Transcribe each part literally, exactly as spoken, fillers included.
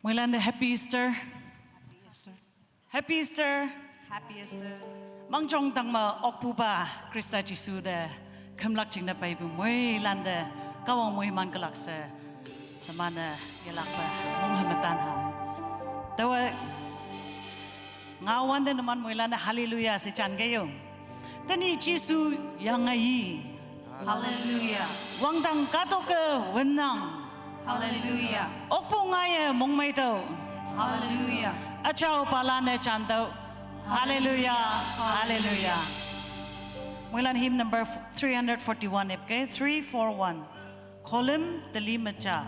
Moilande Happy Easter. Happy Easter. Mangjong tangma okpupa Krista Jisu de khümlak jingne peipu moilande Kahwang moiman külakse. Temane yelakpe monghe metan ha. Tawa ngawante numan moilande Hallelujah she jan keyong. Tenyih Jisu yange yi. Hallelujah. Wangdang kahtok-e wünnang. Hallelujah. Okpu ngaiye mongmeitüoh. Hallelujah. Üjao palane jantüoh. Hallelujah. Hallelujah. Moilan hymn number three hundred forty-one ipke, three four one. Kolim teli meja.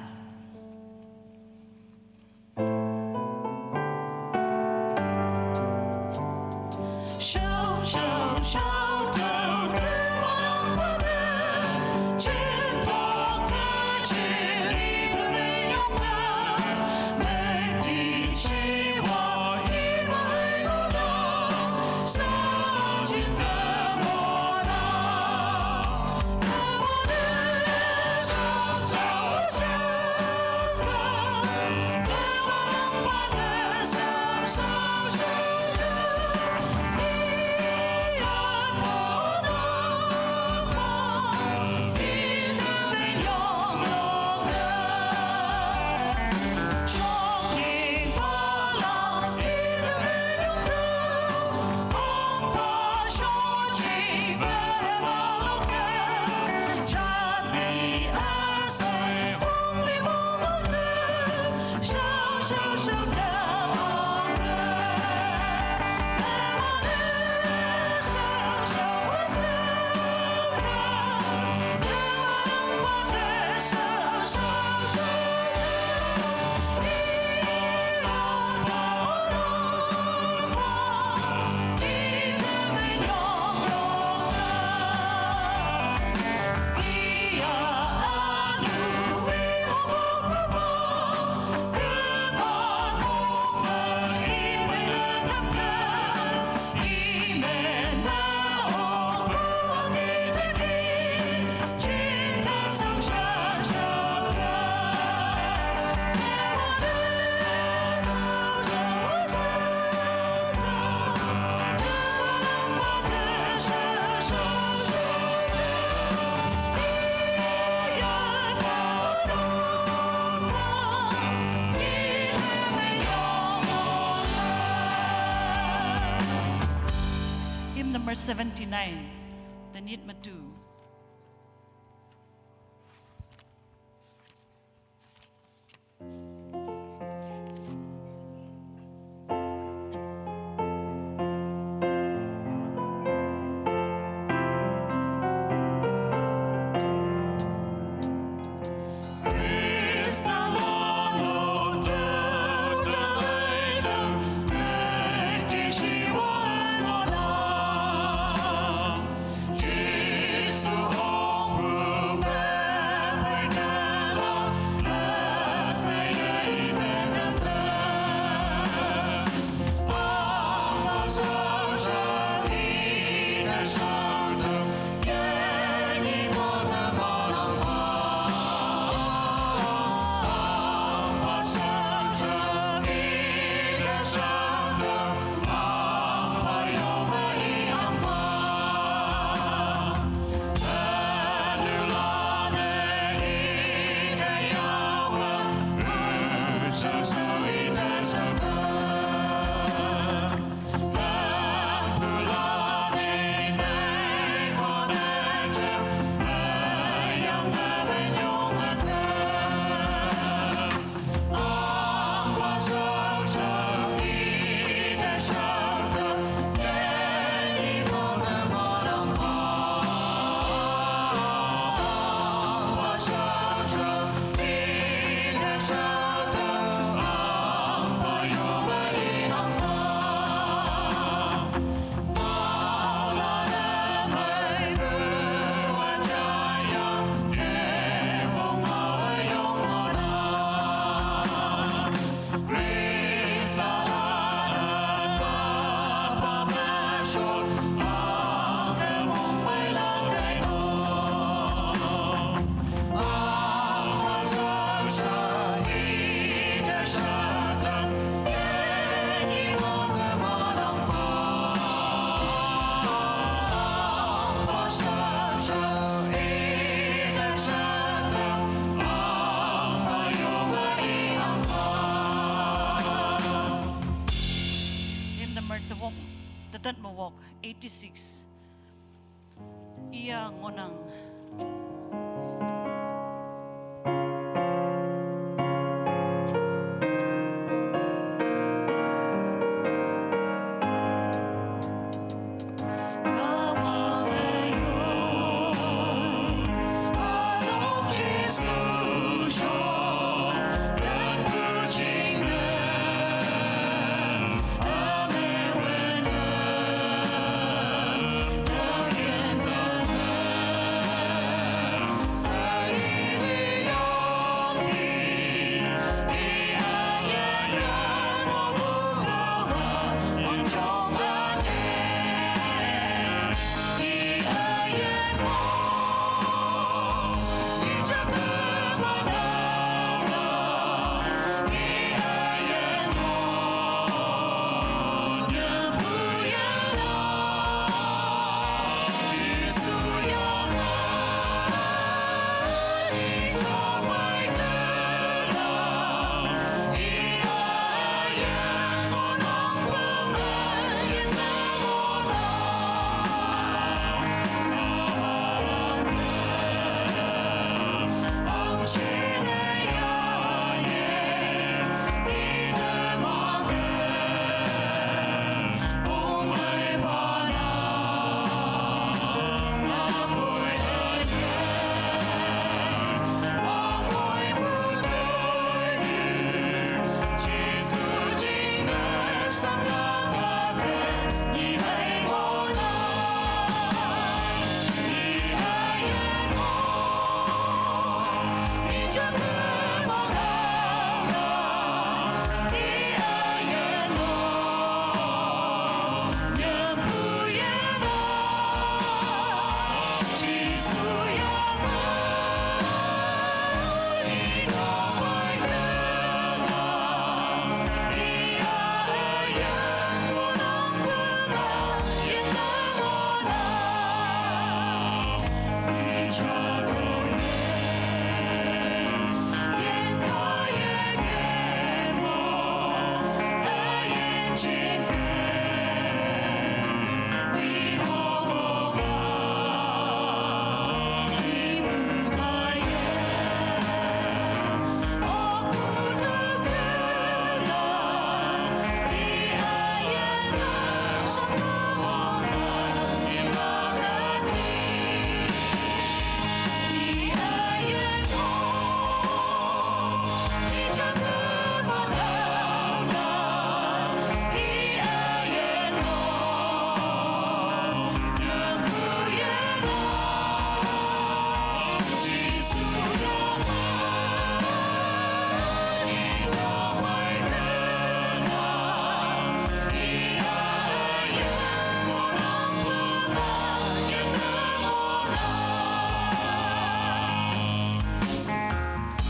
Hymn number seventy-nine, the need matu. Fifty-six. Iya ngonang.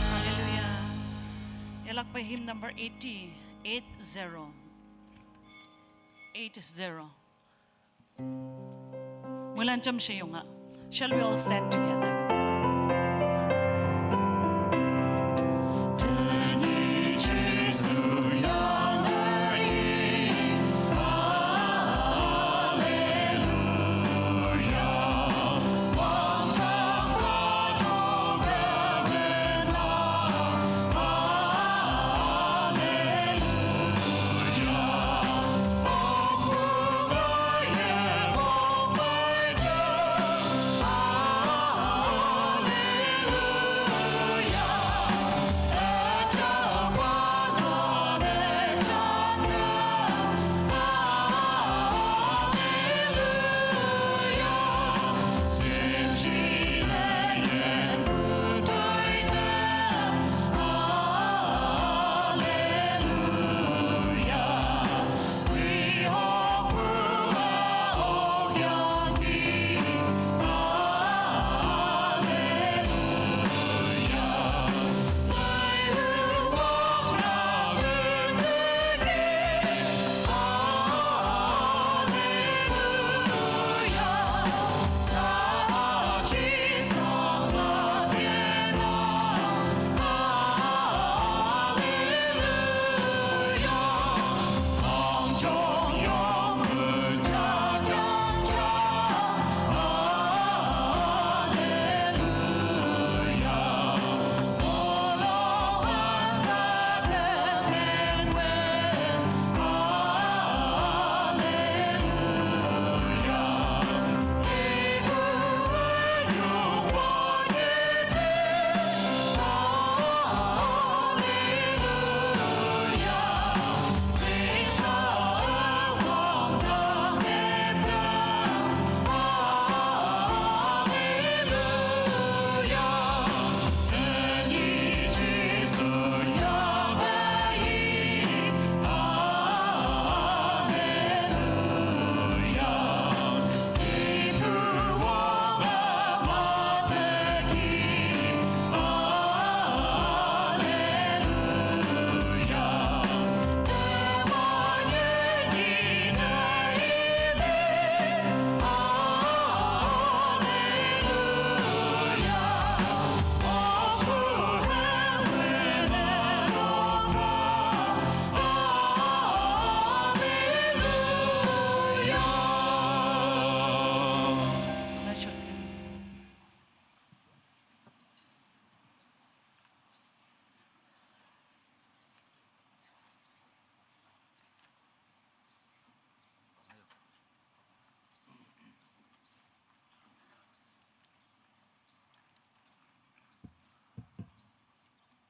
Hallelujah. Yak bai hymn number eighty, eight zero. Eight zero. Mulan cham she yonga. Shall we all stand together?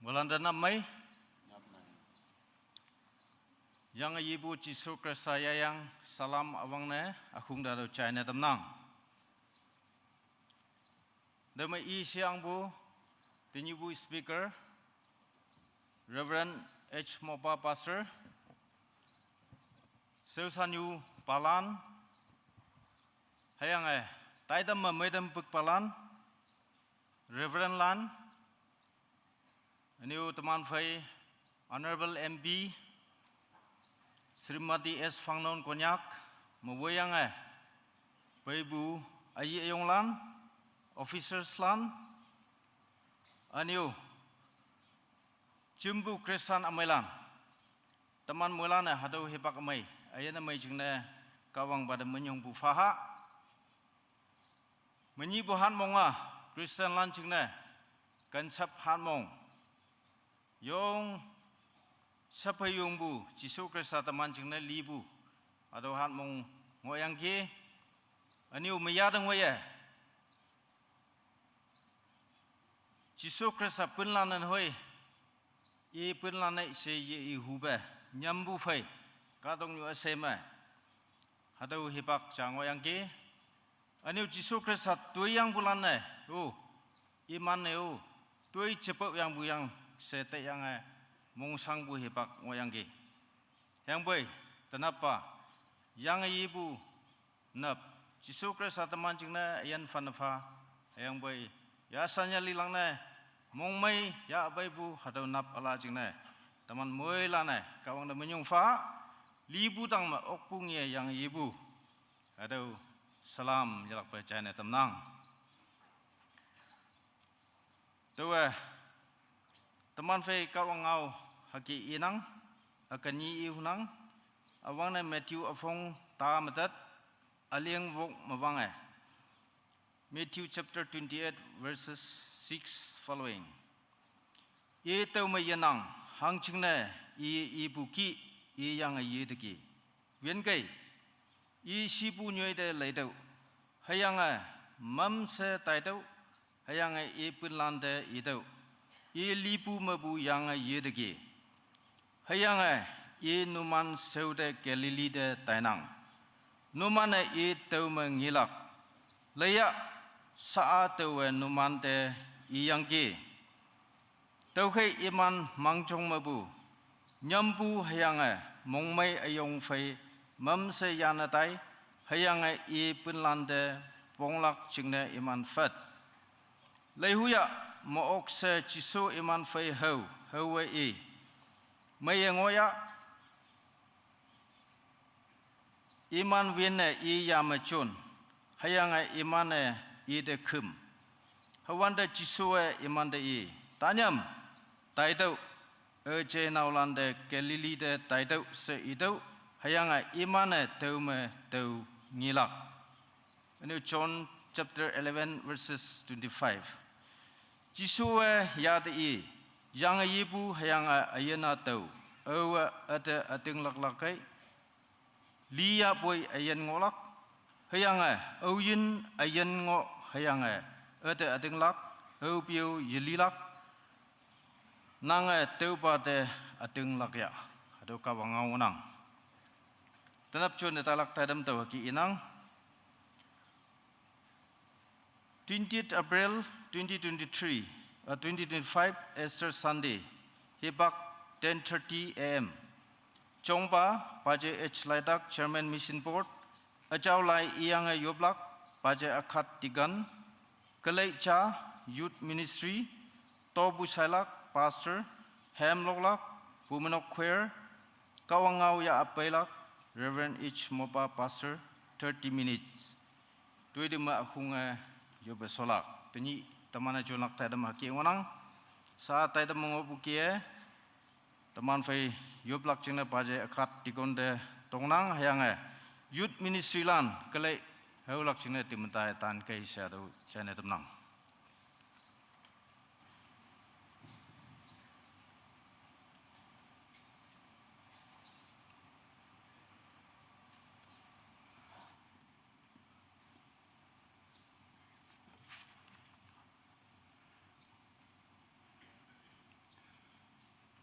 Balanda nap mei. Yang ayibu Jisu Krista yayang salam awang ne akhung dado chai ne tamnang. Dama i siang bu, tinyibu speaker, Reverend H Mopa Pastor, Seusanyu Palan, hayang eh, taidam ma maidam puk Palan, Reverend Lan, aniu teman fai Honorable M P, Srimati S Fangnon Konyak, mawayang eh, paibu ayi ayong lan, officers lan, aniu, chimbu Kristan amai lan, teman mulan eh, hadau hipak amai, ayan amai jingne, kawang pada menyong bu faha, menyi bu han mong ah, Kristan lan jingne, kansap han mong, yong, sapa yung bu, Jisu Krista teman jingne li bu, hadau han mong ngoyang ki, aniu meyadang waye, Jisu Krista punlan nan hoi, i punlan nai se ye i hube, nyambu fai, kadong yu asema, hadau hipak chang ngoyang ki, aniu Jisu Krista tui yang bulan ne, u, iman ne u, tui cepok yang bu yang se te yang eh, mongsang bu hipak ngoyang ki. Yang boi, tenapa, yang ayibu, nap, Jisu Krista teman jingne, ayan fan fa, yang boi, ya sanya lilang ne, mongmei, ya abai bu, hadau nap ala jingne, teman moi lane, kawang de menyong fa, libu tang ma okpung ye yang yibu, hadau salam yalak pe chai ne tamnang. Tawa, teman fai kawang ngau haki inang, akanyi i hunang, awang ne Matthew afong ta matat, aliang wok mawang eh. Matthew chapter twenty-eight, verses six following. Ye tau ma yenang, hang chingne, i, i bu ki, i yang a ye de ki. Wien kai, i si bu nyoi de lai dau. Hayang a, mam se tai dau. Hayang a, i pun lan de i dau. I li bu ma bu yang a ye de ki. Hayang a, i numan seu de Galilee de tainang. Numan a i tau ma ngilak. Laya, sa a tau a numan de i yang ki. Tau khai iman mangjong mabu, nyampu hayang a, mongmei ayong fai, mamse yana tai, hayang a i punlan de, ponglak chingne iman fat. Leihuya, maok se Jisu iman fai hau, hau a i. Mei ngoya, iman win e i ya machun, hayang e iman e i de khum. Hawan de Jisu e iman de i. Tanyam, taidau, e je naulan de Galilee de taidau se idau, hayang e iman e tau me tau ngilak. Anu John chapter eleven verses twenty-five. Jisu e ya de i, yang e yibu hayang e ayena tau, au e ate ating lak lak kai, li ya poi ayen ngolak, hayang e, au yin ayen ngo hayang e, ate ating lak, au piu yeli lak, nang e tau pa te ating lak ya, adu ka wang ngau nang. Tanap chun de talak taidam tau haki inang. Twentieth April twenty twenty-three, uh, twenty twenty-five, Easter Sunday, hibak ten thirty A M. Chongpa, Paje H Laitak, Chairman Mission Board, Achau Lai Iyang e Yoblak, Paje Akhat Tigan, Kalei Cha, Youth Ministry, Tobu Sailak, Pastor, Hem Loklak, Bumenok Choir, Kawangau Ya Apailak, Reverend H Mopa, Pastor, thirty minutes. Tui dima akhung e yobe solak. Tenyi tamana jonak taidam haki ngonang. Sa taidam ngobu kie. Taman fai yoblak chingne Paje Akhat Tigon de tongnang hayang e. Youth Ministry lan kalei haulak chingne timentai tan kai siadu chane tamnang.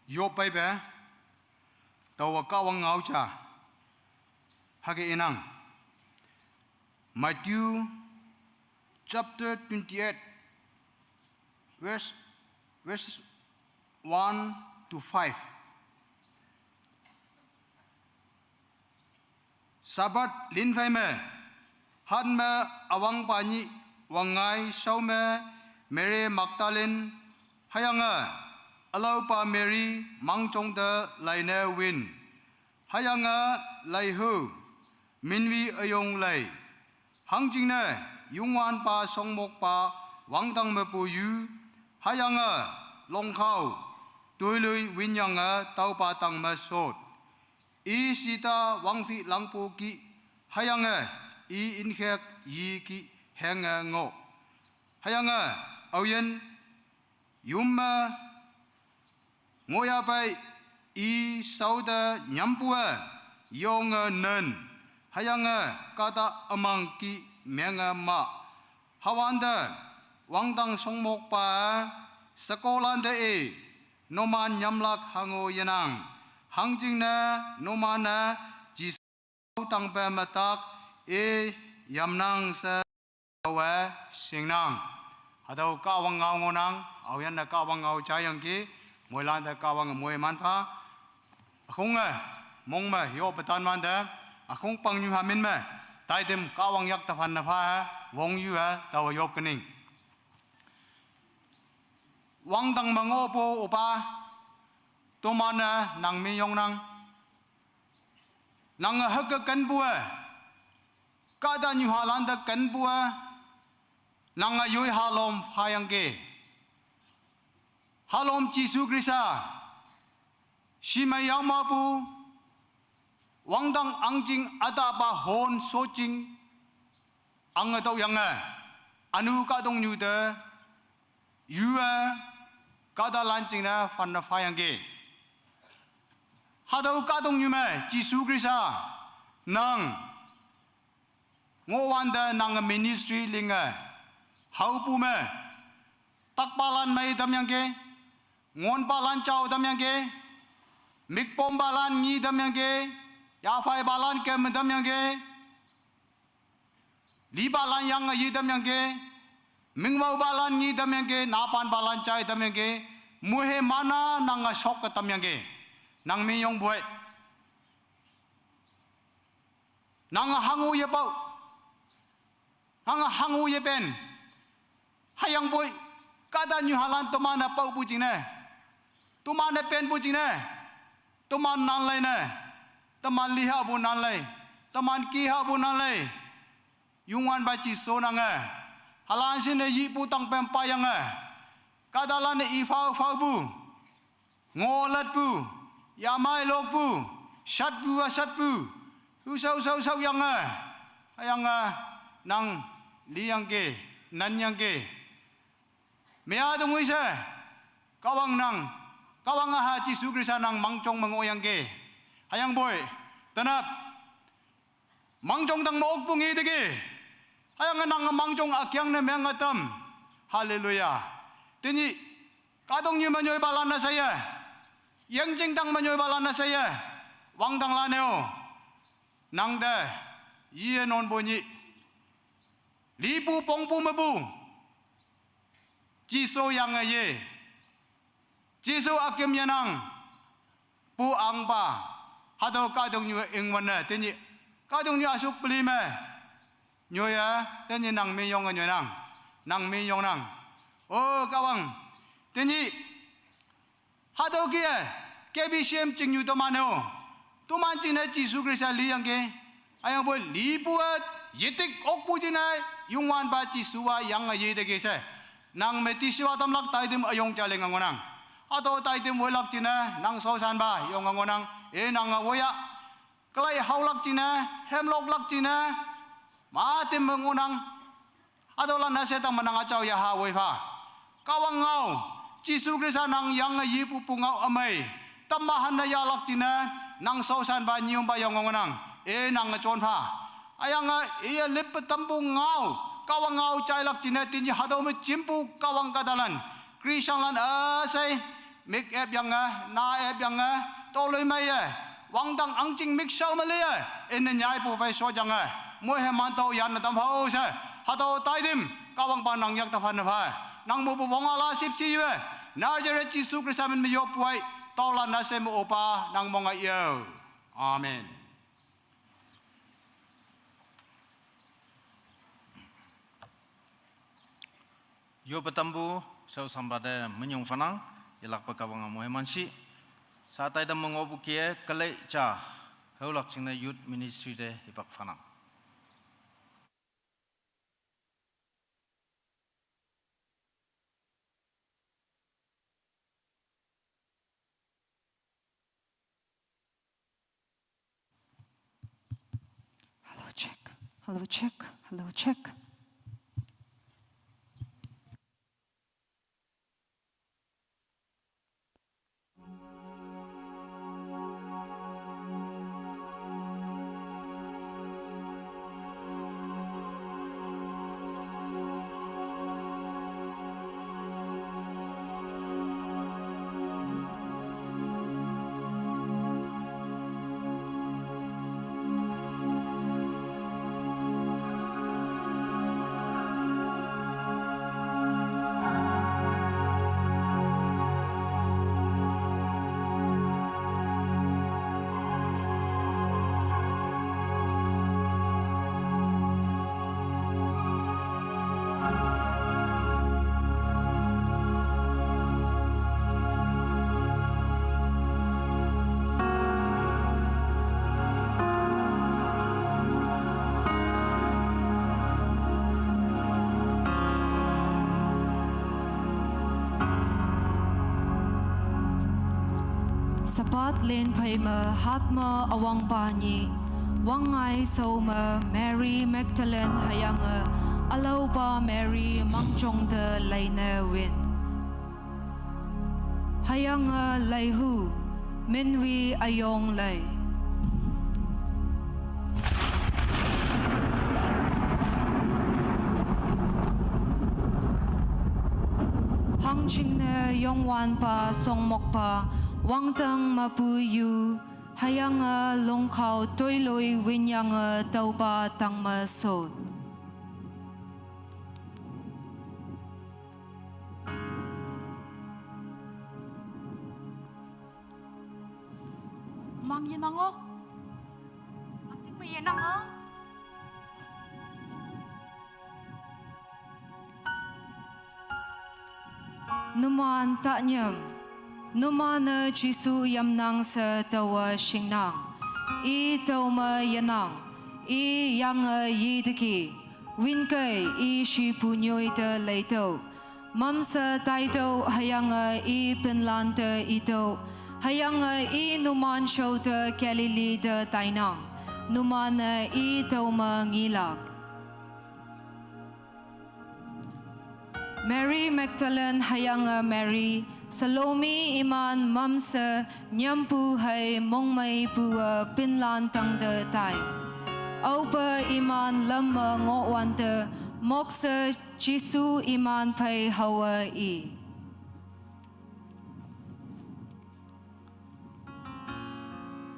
Yob paipe, taowa Kahwang ngao ja hüke inang. Matthew chapter twenty-eight, verse, verses one to five. Sabbath linphei me, hat me üwangpa nyih wangngai shao me Mary Magdalene, hüyange ülaopa Mary mangjong te leine win. Hüyange leihu, minwi üyong lei. Hangjingne Youngwanpa shongmokpa wangdang mepu yu, hüyange longkhao toiloi winyange tüopa tang me shot. I shita wangphi langpu kih, hüyange i inkhek yi kih henge ngoh. Hüyange aoyin yum me ngohyapei i shaote nyampu-e yonge nen, hüyange kahta ümang kih menge mah. Hüwante wangdang shongmokpa-e shekolante i, numan nyamlak hango yenang. Hangjingne numan-e Jesu tangpe metak i yamnang she taowe shingnang. Hatüo Kahwang ngao ngohnang, aoyinne Kahwang ngao jayangki, moilante Kahwange moiman pha. Ükhonge mong me yoppe tan wante, ükhong pangnyu hamin me taitem Kahwang yak te phanne pha-e, wongyue taowe yop kening. Wangdang me ngohpu Üpa, toman-e nang minyongnang. Nange hüke kenpu-e, kahtanyuhalante kenpu-e, nange yoi halom phayangki. Halom Jesu Khrista, shimei yangmapu, wangdang ahngching ütapa hon shotjing, ange tüoyange, ünu kahtoknyu te yue kahtalan jingne phanne phayangki. Hatüo kahtoknyu me Jesu Khrista nang ngohwante nange ministry linge, haopu me, takpalan mei tamyangki, ngonpalan jao tamyangki, mikpompalan ngi tamyangki, yaphaipalan kem tamyangki, lipalan yange yi tamyangki, mingwaopalan ngi tamyangki, napanpalan jai tamyangki, moihe mana nange shokke tamyangki, nang minyongpoi. Nange hango yepao, nange hango yepen. Hüyangpoi, kahtanyuhalan toman-e paopu jingne, toman-e penpu jingne, toman nan leine, teman lihahpu nan lei, teman kihahpu nan lei. Youngwanpa Jesu nange, hülan shinne yipu tangpem payange, kahtalan-e i phao phaopu, ngolatpu, yamei lokpu, shatpu-a shatpu, hushao shao shaoyange, hüyange nang liyangki, nanyangki. Mea tongoi she, Kahwang nang, Kahwang üha Jesu Khrista nang mangjong me ngohyangki. Hüyangpoi, tenap, mangjong tang me okpu ngi teki. Hüyange nange mangjong ükengne menge tam. Hallelujah. Tenyih, kahtoknyu me nyoipalan-e sheye, yengjing tang me nyoipalan-e sheye, wangdanglan-e-o, nangte, yiye nonpu nyih, lipu pongpu mepu, Jesu yange ye, Jesu üküm yenang, pu ahngpa, hatüo kahtoknyu ingwünne tenyih, kahtoknyu üsuk peli me nyoiye, tenyih nang minyonge nyoinang, nang minyongnang. O Kahwang, tenyih, hatüo kih-e, K B C M chingnyu toman-e-o, toman jingne Jesu Khrista liyangki. Hüyangpoi lipu-e, yetik okpu jingne, Youngwanpa Jesu-a yange yeteki she, nang me tishiwa tamlak taitem üyong ja linge ngohnang. Hatüo taitem woilak jingne nang shaoshanpa yonge ngohnang. I nange woiya, kelai haolak jingne, hemloklak jingne, matem me ngohnang. Hatüolan üshe tang me nang üjao yaha woipha. Kahwang ngao, Jesu Khrista nang yange yepu pungao ümei, tamme hanne yahlak jingne, nang shaoshanpa nyiyompa yonge ngohnang. I nange jonpha. Hüyange iye lippe tampu ngao, Kahwang ngao jailak jingne tenyih hatüo me jimpu Kahwang kahtalan, Christianlan üshei Mik ep yange, na ep yange, toloimeiye, wangdang angjing mik shao me liye, inne nyaipu phei shot yange, moihe mantüo yanne tam phao she, hatüo taidim, Kahwangpa nang yak te phanne pha, nang mopu wong ala shüpshe yue, Nazareth Jesu Khrista min me yoppu ai, taolan na she me opa, nang mong ai yo. Amen. Yoppe tampu, shaoshanpa te minyong phanang, yelakpe Kahwange moiman shi. Sha taitam me ngohpu kih-e, kalei ja, haolak jingne Youth Ministry te hipak phanang. Hello, check. Hello, check. Hello, check. Sapat len phei me hat me üwangpa nyih, wangngai shao me Mary Magdalene hüyange ülaopa Mary mangjong te leine win. Hüyange leihu, minwi üyong lei. Hangjingne Youngwanpa shongmokpa, wangdang mepu yu, hüyange longkao toiloi winyange tüopa tangme shot. Mang yenang-o. Ating me yenang-o. Numan tanyam. Numan-e Jesu yamnang she taowe shingnang. I tüome yenang. I yange yiteki. Winkei i shipu nyoi te leitüoh. Mamshe taitüoh hüyange i pinlan te itüoh. Hüyange i numan shao te Galilee te tainang. Numan-e i tüome ngelak. Mary Magdalene hüyange Mary, Salome iman mamshe nyampu hei mongmeipu-e pinlan tangte tai. Aope iman lam me ngohwante mokshe Jesu iman phei haowe i.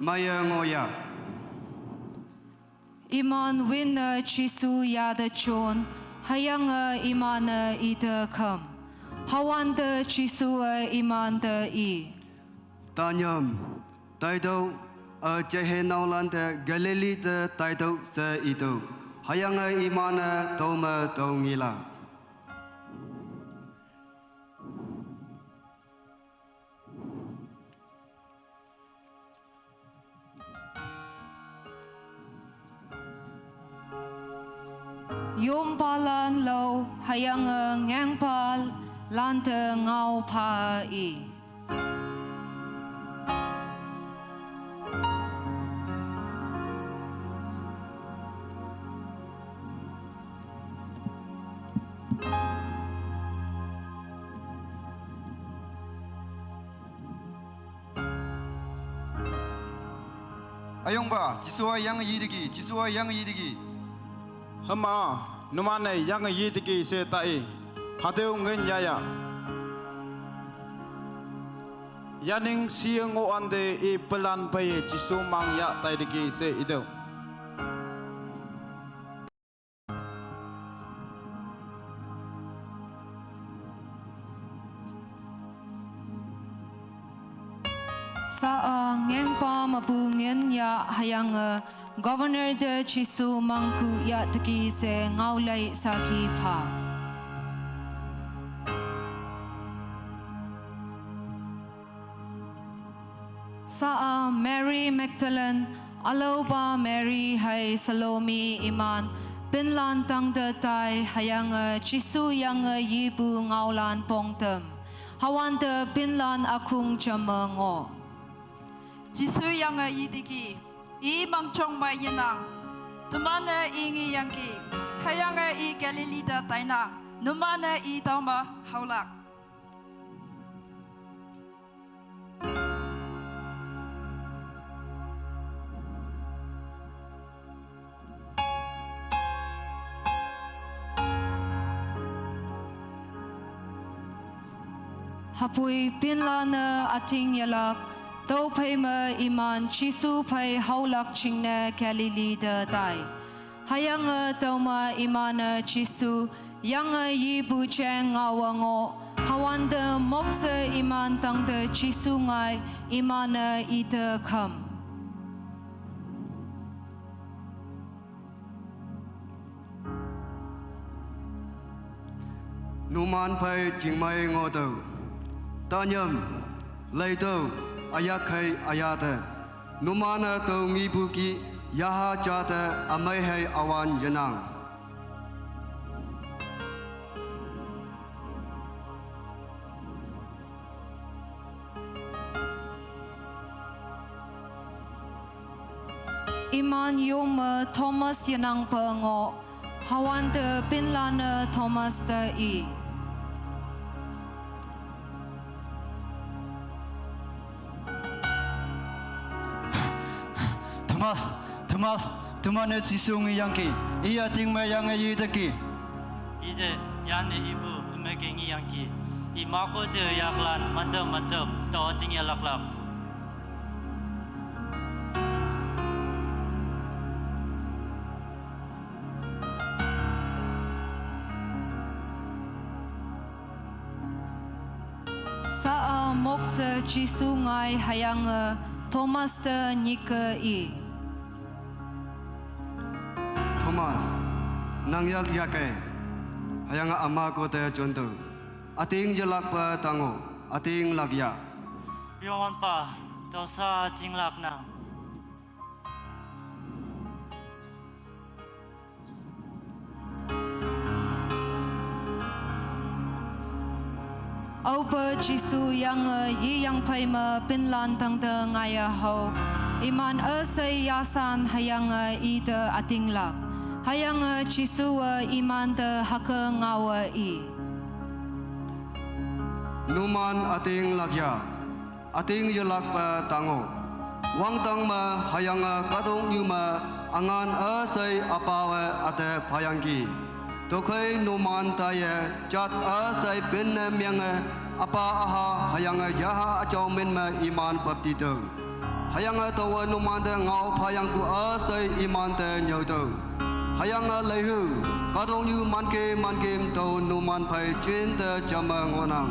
Meiye ngohya. Iman winne Jesu yate jon, hüyange iman-e ite kham. Hüwante Jesu-e imante i. Tanyam, taitüoh, üjeihei naolante Galilee te taitüoh she itüoh. Hüyange iman-e tüome tüo ngelak. Yompalan lao hüyange ngengpalante ngao pha i. Üyongpa, Jesu-a yange yiteki, Jesu-a yange yiteki. Hüma, numan-e yange yiteki she tai. Hatüo ngin yaya. Yaning si ngoh ante i pelan pei Jisu mang yah tai teki she itüoh. Sa-a ngengpa mepu ngin yah hüyange Governor te Jisu mangku yah teki she ngaolai saki pha. Sa-a Mary Magdalene, ülaopa Mary hei Salome iman pinlan tangte tai hüyange Jisu yange yipu ngaolan pongtem. Hüwante pinlan ükhung jame ngoh. Jisu yange yiteki, i mangjong me yenang. Teman-e i ngeyangki, hüyange i Galilee te tainang. Numan-e i tüome haolak. Hüpoi pinlan-e üting yelak, tüophei me iman Jisu phei haolak jingne Galilee te tai. Hüyange tüome iman-e Jisu yange yipu jeng ngaowe ngoh, hüwante mokshe iman tangte Jisu ngai iman-e ite khüm. Numan phei jingmei ngohtüoh, tanyam, leitüoh, üyakhei üya te. Numan-e tüo ngipu ki yaha ja te ümei hei üwan yenang. Iman yome Thomas yenangpe ngoh, hüwante pinlan-e Thomas te i. Thomas, Thomas, teman-e Jisu ngeyangki, i üting me yange yiteki. Ite, yanne ipu ümeke ngeyangki. I mako te yaklan mantep mantep tao üting yelaklak. Sa-a mokshe Jisu ngai hüyange Thomas te nyike i. Thomas, nang yak yake, hüyange ümako te jontüoh. Üting yelakpe tangoh, üting lak ya. Youngwanpa, tüo sa üting laknang. Aope Jisu yange yiyangphei me pinlan tangte ngaiye hao, iman üshei yashan hüyange ite ütinglak. Hüyange Jisu-e imante hüke ngaowe i. Numan ütinglak ya. Üting yelakpe tangoh. Wangdang me hüyange kahtoknyu me üngan üshei üpawe üte phayangki. Tüokhei numan taiye jat üshei pinne menge üpa üha hüyange yaha üjao min me iman baptitüoh. Hüyange taowe numante ngao phayangpu üshei imante nyüotüoh. Hüyange leihu, kahtoknyu manke mankem tao numan phei jinte jame ngohnang.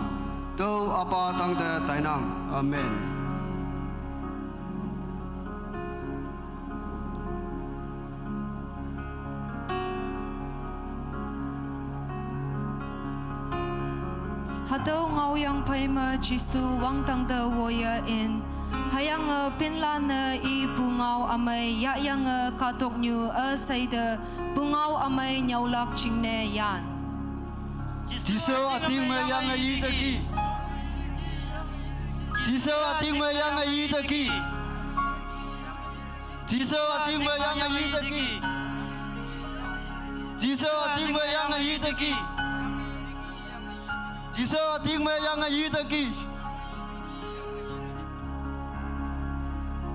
Tüo üpa tangte tainang. Amen. Hatüo ngaoyangphei me Jesu wangdang te woiye in, hüyange pinlan-e i pungao ümei yahyange kahtoknyu üsheite pungao ümei nyüolak jingne yan. Jesu üting me yange yiteki. Jesu üting me yange yiteki. Jesu üting me yange yiteki. Jesu üting me yange yiteki. Jesu üting me yange yiteki.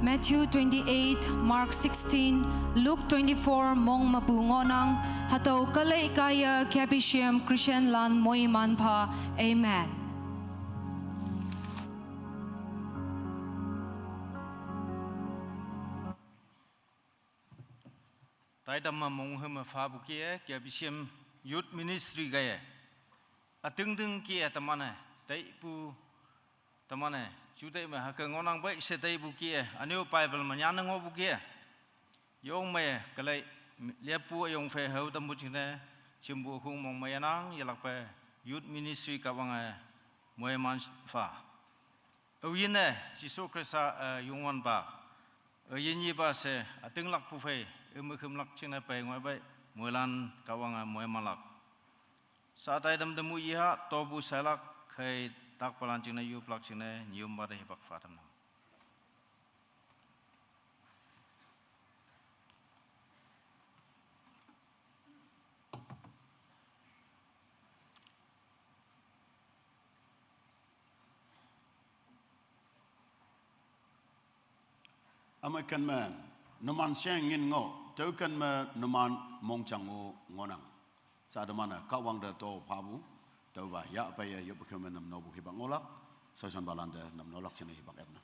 Matthew twenty-eight, Mark sixteen, Luke twenty-four mong mepu ngohnang, hatüo kalei kaiye Capuchin Christian lan moiman pha. Amen. Taidam ma mong hema fa bu kie, kia B C M Youth Ministry gaye. Ating ding kie tamane, taipu tamane, chutai me hake ngonang bai se taipu kie, anyo Bible ma nyan ngo bu kie. Yong me kalai, liapu yong fe hau tam bu chine, chimbu hung mong me yanang, yalak pe Youth Ministry ka wang e, moe man fa. Awin e, Jisu Krista, eh, yungwan ba. Awin yi ba se, ating lak pu fe, emekhim lak chine pe ngoi bai, moelan ka wang e, moe malak. Sa taidam demu yi ha, tobu selak, khai tak palan chine, yup lak chine, nyium ba de hibak fa tam nam. Ama kan ma numan seng ngin ngo, tau kan ma numan mong chang ngo ngonang. Sa da mana ka wang da to pha bu, tau ba ya pa ya yup ka ma nam no bu hibak ngolak, sa san balan da nam nolak chine hibak etna.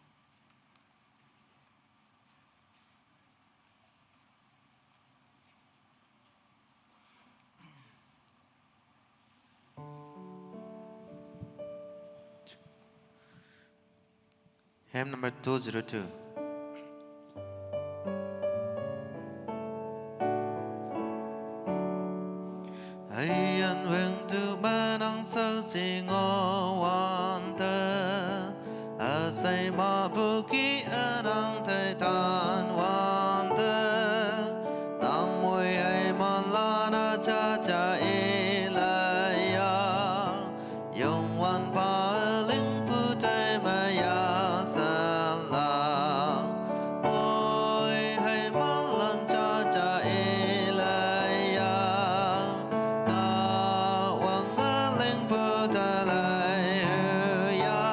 Hymn number two zero two. Ayan weng tu manang sau si ngo wan te. Asai ma bu ki anang tai tan wan te. Nang mui ai man la na cha cha i la ya. Yong wan pa ling pu tai ma ya sa la. Mui hai man lan cha cha i la ya. Ka wang a ling pu ta lai hu ya.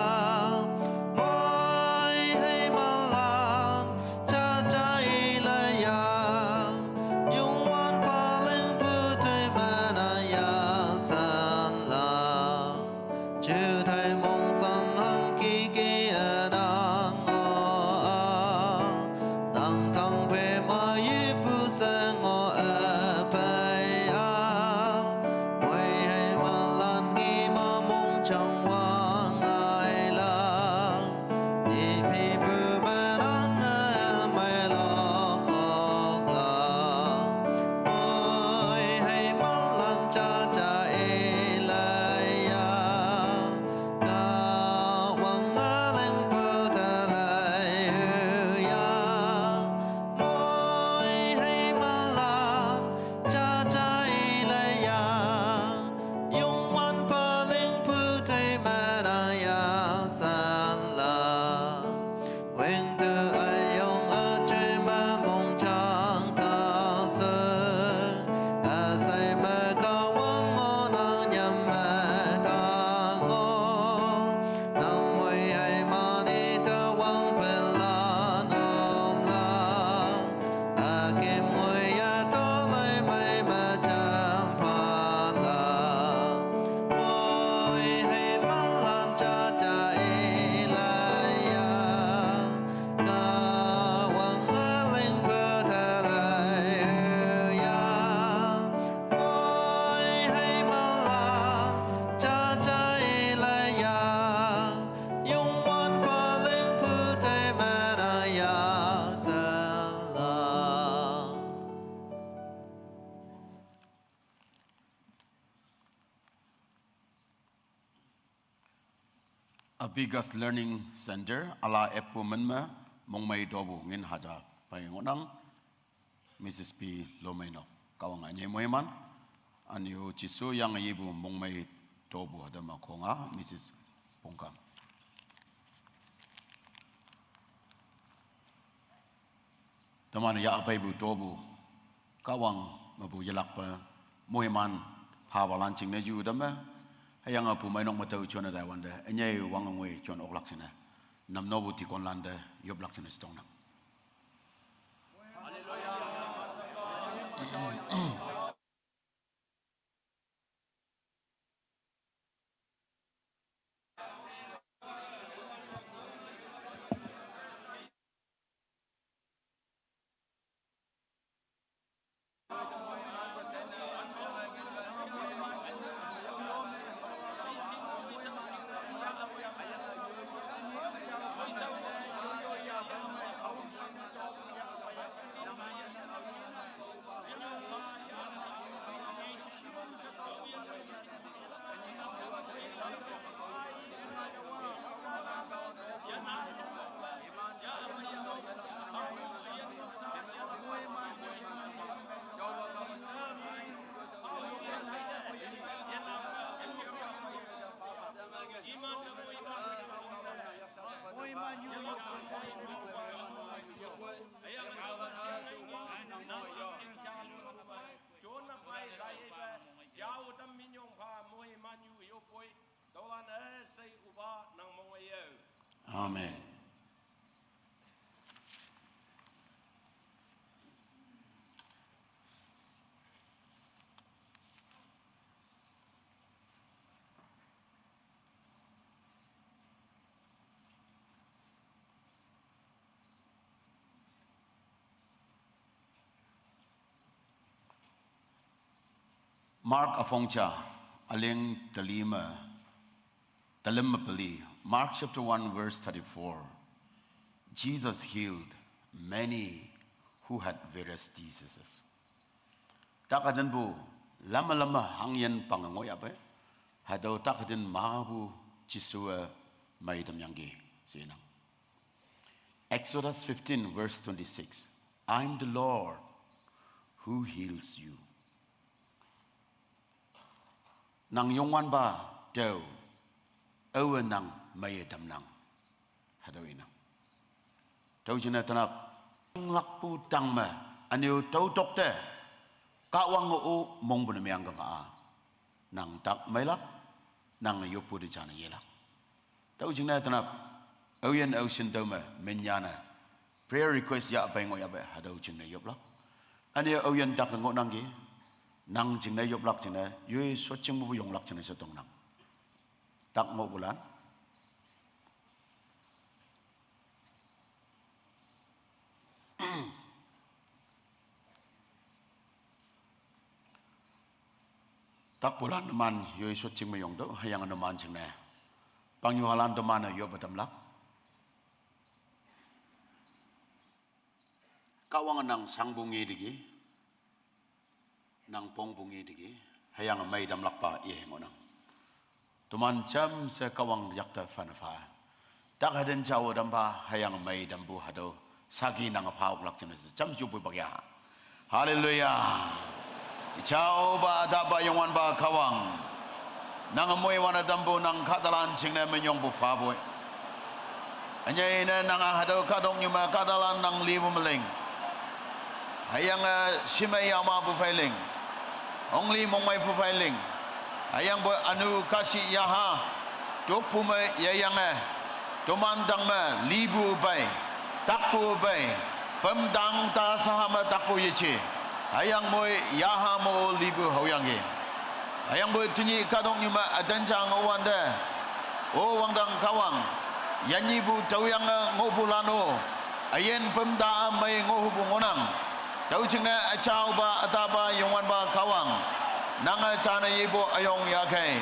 Mui hai man lan cha cha i la ya. Yong wan pa ling pu tui ma na ya san la. Chu thai mong sang hang ki ki a nang o a. Nang thang pe ma yi pu sang o a pai a. Mui hai ma lan ngi ma mong chang wang ai la. Ni pi pu ma nang a mai long ok la. Mui hai ma lan cha cha i la ya. Ka wang a ling pu ta lai hu ya. Mui hai ma lan cha cha i la ya. Yong wan pa ling pu tai ma na ya san la. Weng tu ai yong a chui ma mong chang ta se. A sai ma ka wang ngo nang nyam ma ta ngo. Nang mui ai ma ni ta wang pen la nom la. A kim ngui ya to lai mai ma cham pa la. Mui hai ma lan cha cha i la ya. Ka wang a ling pu ta lai hu ya. Mui hai ma lan cha cha i la ya. Yong wan pa ling pu tai ma na ya sa la. A Biggest Learning Center, ala epu menme, mongmei dobu ngin haja pai ngonang, Missus P Lomeinok, kawang anye moiman, anyu Jisu yang yibu mongmei dobu hadama konga, Missus Pongkang. Teman ya apai bu dobu, kawang mabu yelak pa, moiman, pa walan ching ne yu dame, hayang apu mai nok matau chon adai wande, enyai wang ngoi chon oklak chine, nam nobu tikon lande, yoblak chine stong nam. Mark aphongcha, aling talima, talim mapali. Mark chapter one verse thirty-four. Jesus healed many who had various diseases. Takhadan bu lama lama hangyan pangangoy ape. Hadau takhadan mabu Jisua maidam yangge sinang. Exodus fifteen verse twenty-six. "I am the Lord who heals you." Nang Youngwanpa tau, awa nang maidam nang. Hadau inang. Tau jina tanap, lakpu tangma, aniu tau tokte, Kahwang o mongbu na miang kama a. Nang tak mailak, nang yopu de jana yelak. Tau jingna tanap, auyan ausin tau ma, menyana. Prayer request ya apai ngo ya bai, hadau jingna yoplak. Ani auyan tak ngo nanggi, nang jingna yoplak jingna, yui so jingmu yonglak jingna so tong nang. Tak ngo bulan. Tak bulan naman yoi so jingma yong do, hayang naman jingna. Pangyu halan teman yo badamlak. Kahwang nang sang bungi digi, nang pong bungi digi, hayang maidamlak pa iye ngo nang. Tuman jam se Kahwang yakta fanafa. Tak haden jawo dampa hayang maidambu hado. Sagi nang apauk lak jam se jam jubu bagya. Haleluya. Jawo ba daba Youngwanpa Kahwang. Nang amoi wana dambu nang kadalan jingne menyong bu faboi. Anyai ne nang a hado kadong nyuma kadalan nang libu meling. Hayang a shimai yama bu failing. Ongli mongmai fu failing. Hayang bo anu kasi yaha. Tok pu me yayang e. Toman dang me libu bai. Tak pu bai. Pem dang ta saha me tak pu yechi. Hayang moi yaha mo libu haoyang ye. Hayang bo tunyi kadong nyuma adanjang wande. O wangdang Kahwang. Yanyi bu taoyang ngo bu lano. Ayen pem da mai ngo bu ngonang. Tau jingne achau ba ata ba Youngwanpa Kahwang. Nang a chana yibo ayong yakai.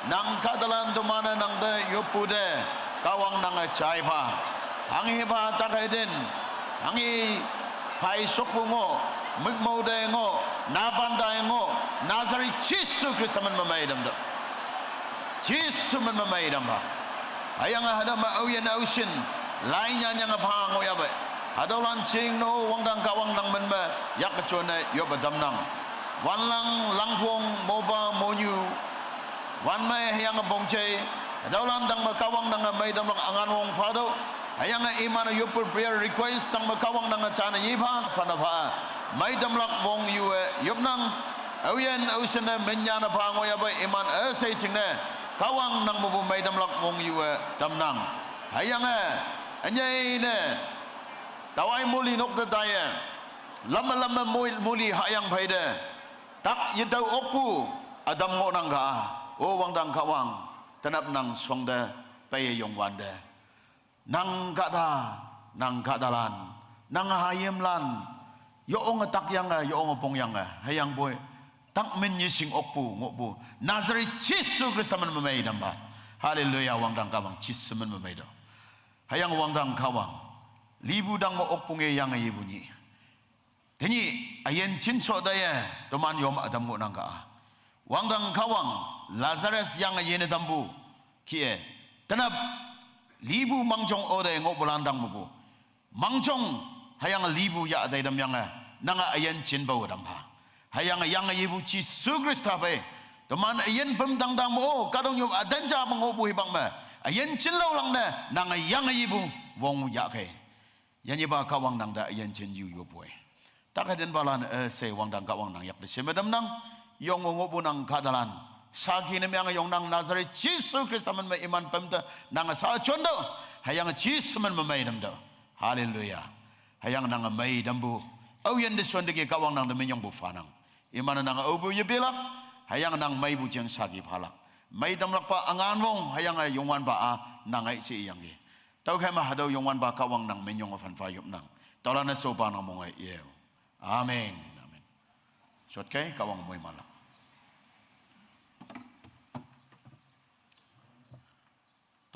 Nang kadalan domana nang de yopu de. Kahwang nang achai ba. Hangi ba takai den. Hangi pai sokpu ngo. Mikmo de ngo. Naban da ngo. Nazareth Jisu Krista man mamai dam do. Jisu man mamai dam ba. Hayang a hadam ma auyen ausin. Lai nyanyang a pa ngo ya bai. Hadau lan ching no wangdang Kahwang nang men me yak kachon ne yop a dam nang. Wan lang langpong moba monyu. Wan mai hayang a bongchai. Hadau lan dang ma Kahwang nang a mai dam lang angan wong fado. Hayang a iman a yop prayer request dang ma Kahwang nang a chana yiba fana fa. Mai dam lak wong yu e yop nang. Auyen ausin ne menyan a pa ngo ya bai iman a sai ching ne. Kahwang nang mabu mai dam lak wong yu e dam nang. Hayang e. Anyai ne. Tawai muli nok te tai e. Lama lama mul-, muli hayang pai de. Tak yedau okpu. Adam ngo nang ka. O wangdang Kahwang. Tanap nang song de. Pai yong wan de. Nang kada. Nang kadalan. Nang hayem lan. Yo ong tak yang e. Yo ong pong yang e. Hayang boy. Tak men yising okpu. Ngokpu. Nazareth Jisu Krista man mamai dam ba. Haleluya. Wangdang Kahwang. Jisu man mamai do. Hayang wangdang Kahwang. Libu dang mo okpu nge yang e yibu nyi. Tenyi, ayen chin so da ye, toman yom adam ngo nang ka. Wangdang Kahwang, Lazarus yang ayen dambu, kie, tenap, libu mangjong o da ye ngo bulan dang mubu. Mangjong, hayang libu ya da dam yang e, nang ayen chin bau dam ba. Hayang yang yibu Jisu Krista bai. Toman ayen pem dang dang mo, kadong yom adan ja mengo bu hibang me. Ayen chin lau lang ne, nang yang yibu, wong ya kai. Yanyi ba Kahwang nang da yan chen yu yo boy. Tak haden balan e se wangdang Kahwang nang yak de se madam nang. Yong ngo bu nang kadalan. Saki ne myang yong nang Nazareth Jisu Krista man ma iman pem da nang sa chon do. Hayang Jisu man ma mai dam do. Haleluya. Hayang nang mai dam bu. Au yan de son de ke Kahwang nang de menyong bu fanang. Iman nang au bu yebilak. Hayang nang mai bu jeng saki phalak. Mai dam lak pa angan wong. Hayang a Youngwanpa a nang ai si yang ge. Tau khai ma hadau Youngwanpa Kahwang nang menyong a fan fa yop nang. Tau la na so pa nang mong ai yeu. Amen. Amen. Sot kai Kahwang moi malak.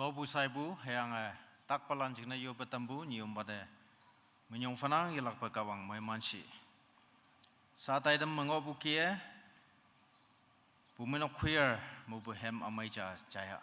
Lobu saibu, hüyange, eh, takpalan jingne yope tampu, nyiyom pate, minyong phanang yelakpe Kahwang moimanshi. Sa taidem me ngohpu kih-e, Bumeinok Choir, mepu hem ümei ja jaya.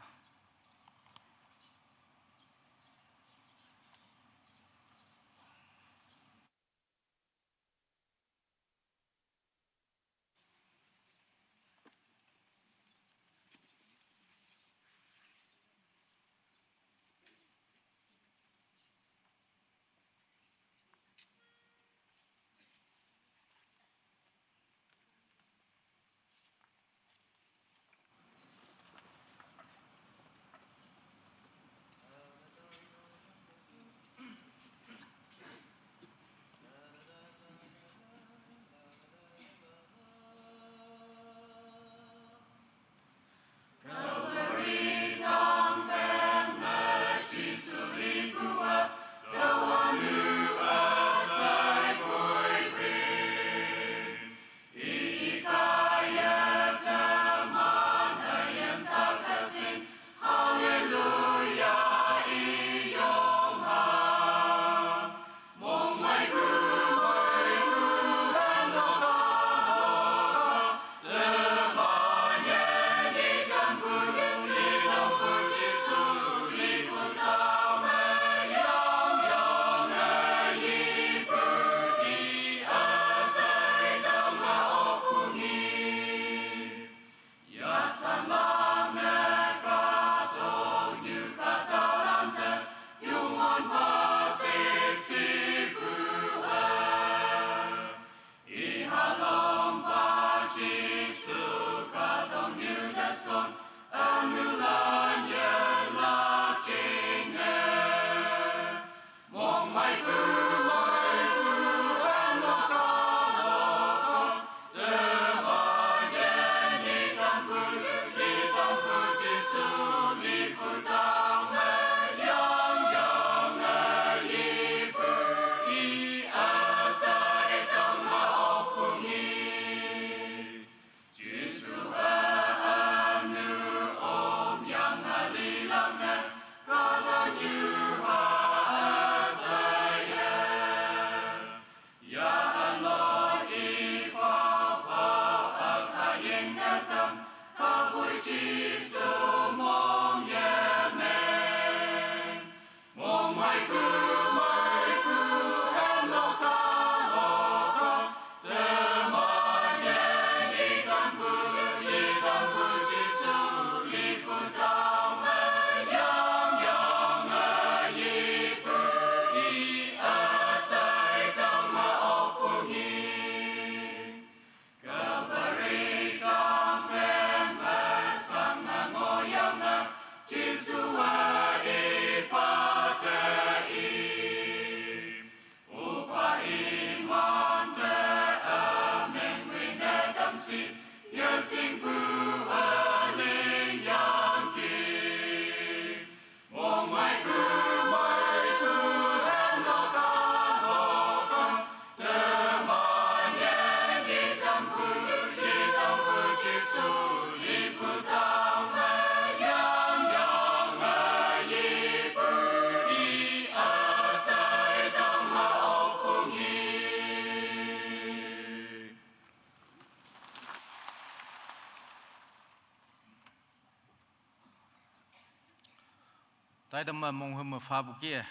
Taidem me monghüm me phapu kih-e.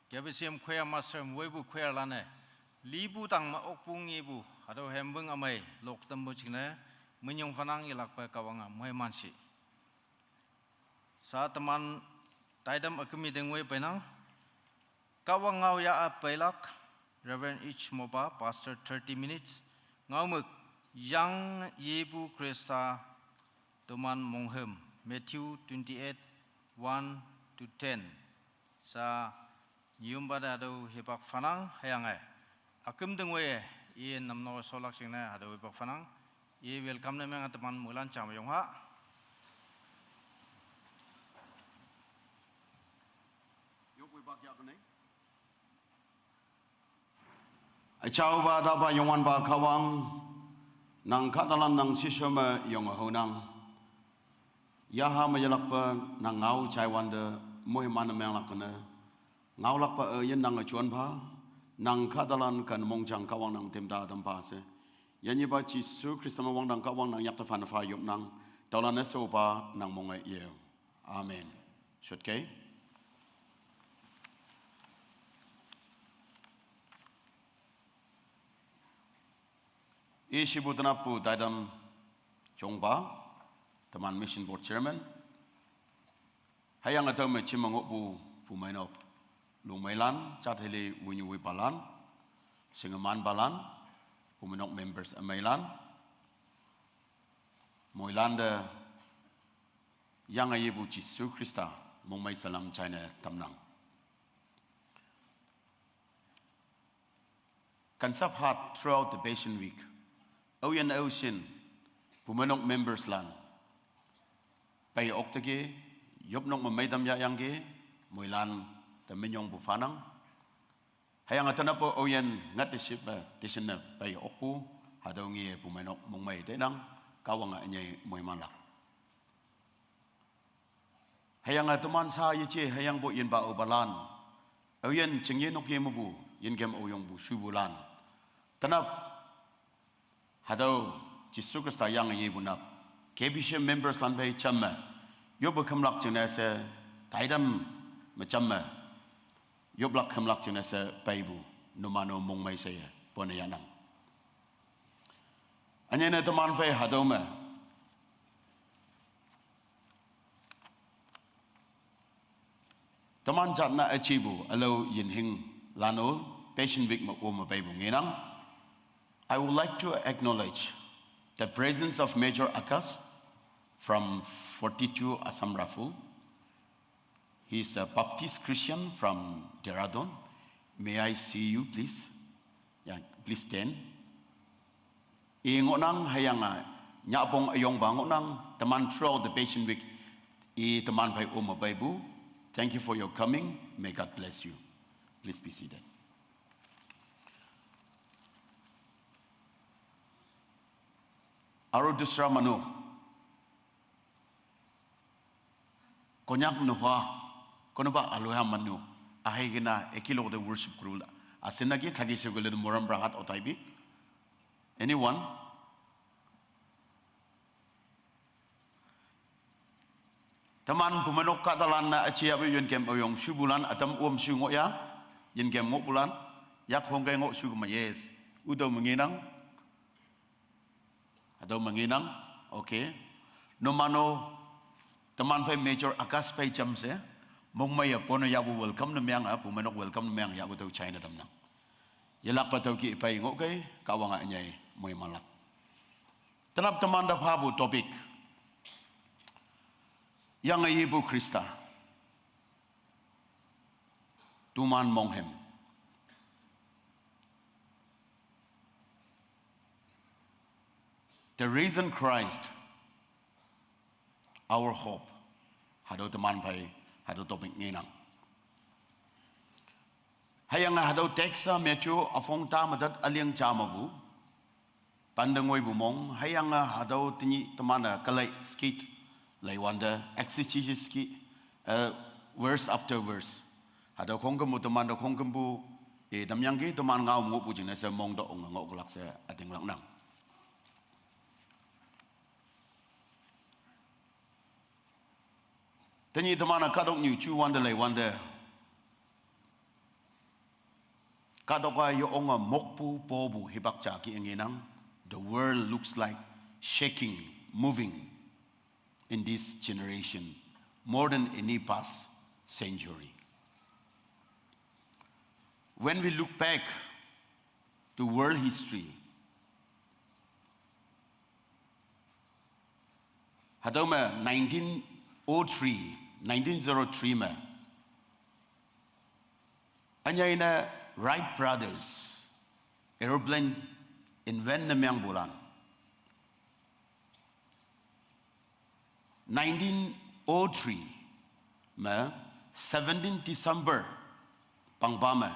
K B C M choir master me weipu choir lan-e. Lipu tangme okpu ngepu, hatüo hem wüng ümei, lok tampu jingne, minyong phanang yelakpe Kahwange moimanshi. Sa teman taidem üküm me dingwe peinang. Kahwang ngao ya-a peilak, Reverend H Mopa, Pastor, thirty minutes. Ngaomük, Yang Yepu Khrista, toman monghüm, Matthew twenty-eight, one to ten. Sa nyumpa te hatüo hipak phanang hüyange. Üküm dingwe, i namno sholak jingne hatüo hipak phanang. I welcome ne meng teman moilan jam yong ha. Yoppu hipak ya kene. Üjaopa, tapa, Youngwanpa Kahwang, nang kahtalan nang shishao me yonge haonang. Yaha me yelakpe nang ngao chaiwante, moiman ne menglak ne. Ngaolakpe, eh, yin nang e chuan pha, nang kahtalan kan mongjang Kahwang nang temta tampha she. Yanyipa Jesu Khrista me wangdang Kahwang nang yakte fan pha yop nang, taolan ne sopa nang mong e yeo. Amen. Shot ke. Ishibu tenapu taidam chongpa, teman Mission Board Chairman. Hüyange tüome chim me ngohpu pumeinok lungmeilan, jatheli wünyu wipalan, shingemanpalan, pumeinok members ümeilan, moilante yange yepu Jesu Khrista mongmei salam jaine tamnang. Kansap hat throughout the Passion Week. Aoyin aoshin, pumeinok members lan pei okteki, yopnok me meitam yahyangki, moilan te minyongpu phanang. Hüyange tenapu aoyin ngat te ship, eh, te shinne pei okpu, hatüo nge pumeinok mongmei tenang, Kahwange ünyei moimanlak. Hüyange teman sa yeje, hüyangpu yinpa obalan. Aoyin chingye nok ye mepu, yinkem oyongpu shupulan. Tenap, hatüo, Jesu Khrista yange yepu nap. K B C members lan phei jamme. Yoppe kümlak jingne she, taidam me jamme. Yoplak kümlak jingne she peipu, numano mongmei she ye, pone yanang. Ünyei ne teman phei hatüo me. Teman jatna üjipu, ülao yinhing lano, Passion Week me ome peipu ngenang. I would like to acknowledge the presence of Major Akash from forty-two Assam Rifle. He's a Baptist Christian from Dehradun. May I see you, please? Yeah, please stand. I ngohnang hüyange, nyapong üyongpa ngohnang, teman throughout the Passion Week, i teman phei ome peipu. Thank you for your coming. May God bless you. Please be seated. Aru dusra manu. Konyak nuha, konoba aloha manu, ahei kena ekilok te worship kuru la. Asin naki thaki sekule moram brahat otaibi. Anyone? Teman pumeinok kahtalan na achi abe yinkem oyong shupulan atam om shu ngoh ya, yinkem ngohpulan, yak hongke ngoh shu kema yes. Utüo me ngenang. Hatüo me ngenang, okay. Numano, teman phei Major Akash phei jamshe, mongmei ye pone yahpu welcome ne meang, ah, pumeinok welcome ne meang yahpu tüo jaine tamnang. Yelakpa tüoki phei ngohkei, Kahwange ünyei moimanlak. Tenap teman te phapu topic. Yange yepu Khrista. Toman mong hem. The risen Christ, our hope. Hatüo teman phei, hatüo topic ngenang. Hüyange hatüo text-a Matthew üpong ta me tat üling ja mepu. Pante ngoipu mong, hüyange hatüo tenyih teman-e kelei skit, leiwante exegesis ki, eh, verse after verse. Hatüo khongkümpu temante khongkümpu, eh, tamyangki teman ngao ngohpu jingne she mong te onge ngohlak she ütinglaknang. Tenyih teman-e kahtoknyu juwante leiwante. Kahtok-a yo onge mokpu popu hipak ja ki ngenang. The world looks like shaking, moving in this generation more than any past century. When we look back to world history, hatüo me nineteen oh three, nineteen zero three me, ünyei ne Wright Brothers aeroplane invent ne meangpulan. Nineteen oh three me seventeen December pangpa me,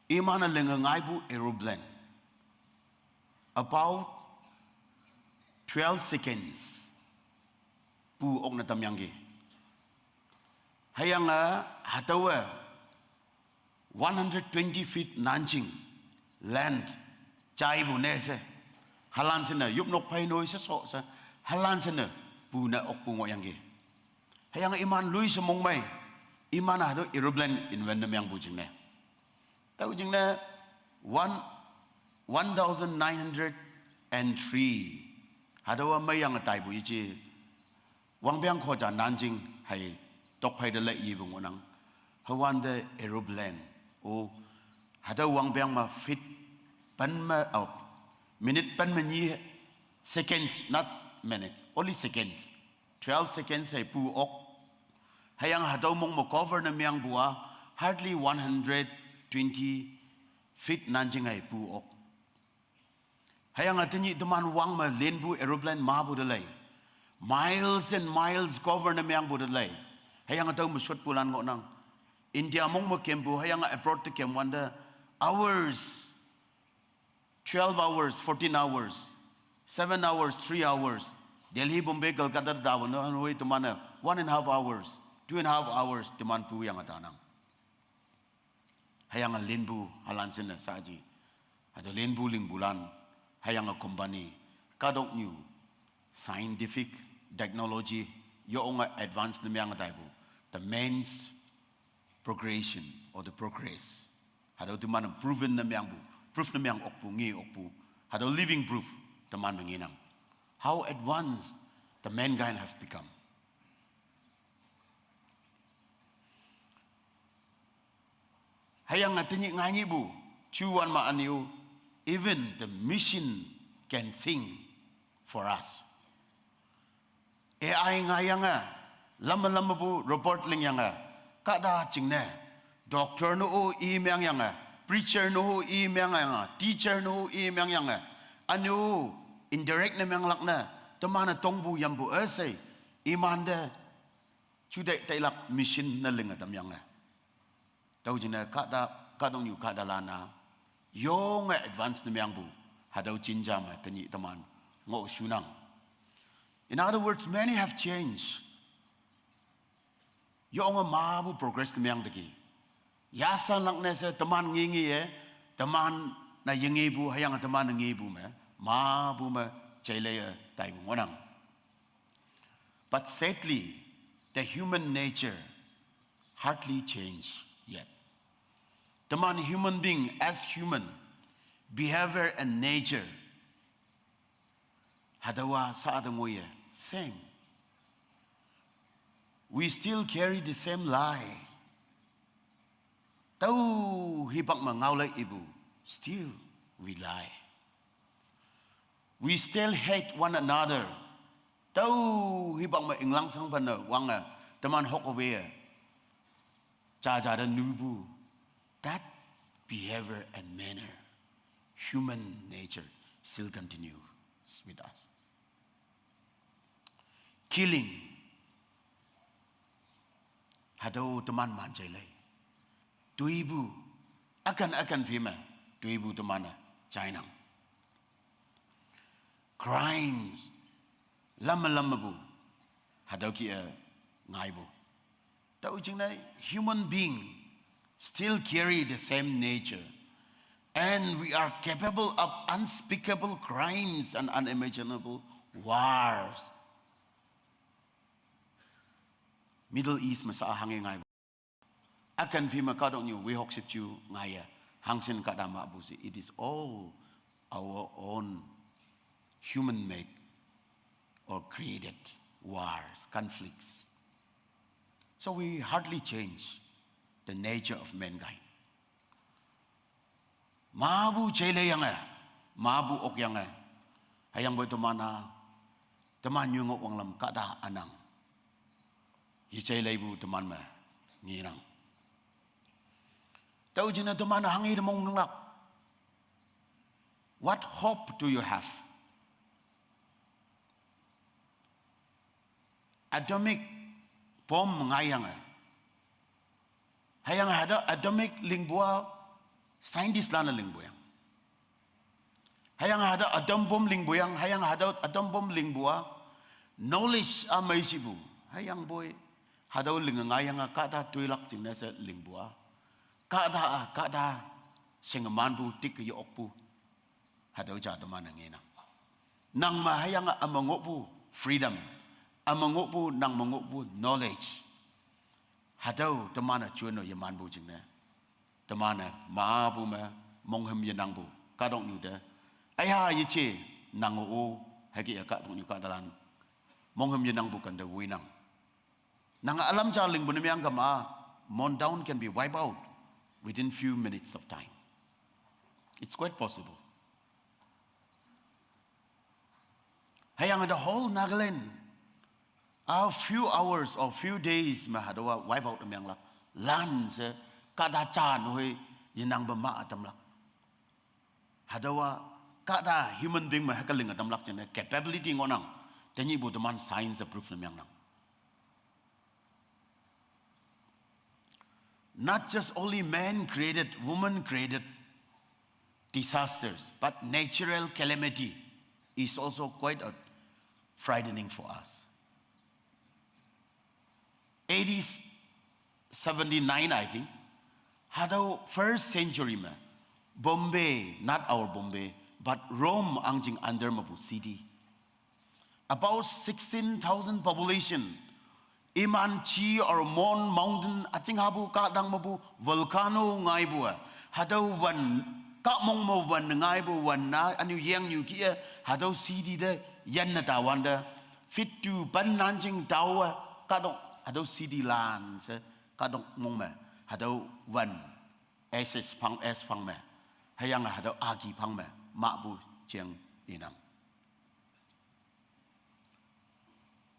iman-e linge ngaipu aeroplane. About twelve seconds. pu okne tamyangki. Hüyange hatüowe one hundred twenty feet nanjing length jaipu ne she. Halan she ne yopnok phei noi she so she. Halan she ne pu ne okpu ngohyangki. Hüyange iman lui she mongmei. Iman hatüo aeroplane invent ne mengpu jingne. Tüo jingne one, one thousand nine hundred and three. Hatüowa meiyange taipu yeje. Wangpeng khoja nanjing hei tokphei te lei yepu ngohnang. Hüwante aeroplane. O, hatüo wangpeng me feet pen me, oh, minute pen me nyi, seconds, not minutes, only seconds. Twelve seconds hei pu ok. Hüyange hatüo mong me cover ne mengpu a, hardly one hundred twenty feet nanjing hei pu ok. Hüyange tenyih teman wang me linpu aeroplane mapu te lei. Miles and miles cover ne mengpu te lei. Hüyange tüo me shotpulan ngohnang. India mong me kempu, hüyange abroad te kem wante hours, twelve hours, fourteen hours, seven hours, three hours. Delhi, Bombay, Kolkata te tapu ne, hanoi teman-e one and a half hours, two and a half hours teman puyange tanang. Hüyange linpu halan she ne saji. Hatüo linpu lingpulan, hüyange company, kahtoknyu, scientific, technology, yonge advance ne mengtaipu. The man's progression or the progress. Hatüo teman-e proven ne mengpu, proof ne meng okpu, nge okpu. Hatüo living proof teman me ngenang. How advanced the mankind have become. Hüyange tenyih ngainyihpu, juwan ma ünyu, even the machine can think for us. A I ngaiyange, lamme lammepu robot lingyange, kahta jingne, doctor ne-o i mengyange, preacher ne-o i mengyange, teacher ne-o i mengyange, ünyu indirect ne menglak ne, teman-e tongpu yampu üshei, imante, jutai tailak machine ne linge tamyange. Tüo jingne kahta, kahtoknyu kahtalan-a, yonge advance ne mengpu, hatüo jinja me tenyih teman ngoh shunang. In other words, many have changed. Yonge mapu progress ne meng teki. Yasanlak ne she teman ngenge ye, teman ne yengepu, hüyange teman ne ngepu me, mapu me, jaileiye taipu ngohnang. But sadly, the human nature hardly changed yet. Teman human being as human, behavior and nature, hatüowa sa te ngoiye, same. We still carry the same lie. Tüo hipak me ngaolai ipu, still we lie. We still hate one another. Tüo hipak me inglang shangpan ne wange, teman hok owe. Jaja te nupu. That behavior and manner, human nature, still continues with us. Killing. Hatüo teman man jailei. Toipu, ükan ükan phei me, toipu teman-e jainang. Crimes, lamme lammepu, hatüo kih-e ngaipu. Tüo jingne human being still carry the same nature. And we are capable of unspeakable crimes and unimaginable wars. Middle East me sa hanghe ngaipu. Ükan phei me kahtoknyu wehok shit ju ngaiye. Hangshin kahta mapu she. It is all our own human-made or created wars, conflicts. So we hardly change the nature of mankind. Mapu jaileiyange, mapu okyange, hüyangpoi teman-a, teman nyu ngoh wanglam kahta ünang. Yejaileipu teman me ngenang. Tüo jingne teman hanghe te monglak. What hope do you have? Atomic bomb ngaiyange. Hüyange hatüo atomic lingpu-a scientist lan-e lingpu yang. Hüyange hatüo atom bomb lingpu yang, hüyange hatüo atom bomb lingpu-a Knowledge a meishipu, hüyangpoi, hatüo linge ngaiyange kahta toilak jingne she lingpu a. Kahta a, kahta shingemanpu, tik ye-okpu. Hatüo ja teman-e ngenang. Nang me hüyange üme ngohpu freedom, üme ngohpu, nang me ngohpu knowledge. Hatüo teman-e juno yemanpu jingne, teman-e mapu me monghüm yenangpu, kahtoknyu te. Aya yeje nang-o, hüke-e kahtoknyu kahtalan monghüm yenangpu kente woinang. Nange ülam ja lingpu ne meang kama, Mon town can be wiped out within few minutes of time. It's quite possible. Hüyange the whole Nagaland, a few hours or few days me hatüowa wipe out ne meanglak, lan she, kahta ja nehoi yenangpe ma ütamlak. Hatüowa kahta human being me hüke ling ütamlak jingne capability ngohnang. Tenyihpu teman science-e proof ne meangnang. Not just only man created, woman created disasters, but natural calamity is also quite a frightening for us. A D seventy-nine, I think, hatüo first century me, Bombay, not our Bombay, but Rome angjing under mepu city, about sixteen thousand population, iman chi or Mon mountain üjing hapu kahtang mepu volcano ngaipu-e, hatüo wan, kahmong me wan ngaipu wan na, ünyu yengnyu kih-e, hatüo city te yanne tawante, fifty pen nanjing tao-e, kahtok hatüo city lan she, kahtok mong me, hatüo wan, ashes phang, ash phang me, hüyange hatüo aki phang me, mahpu jeng inang.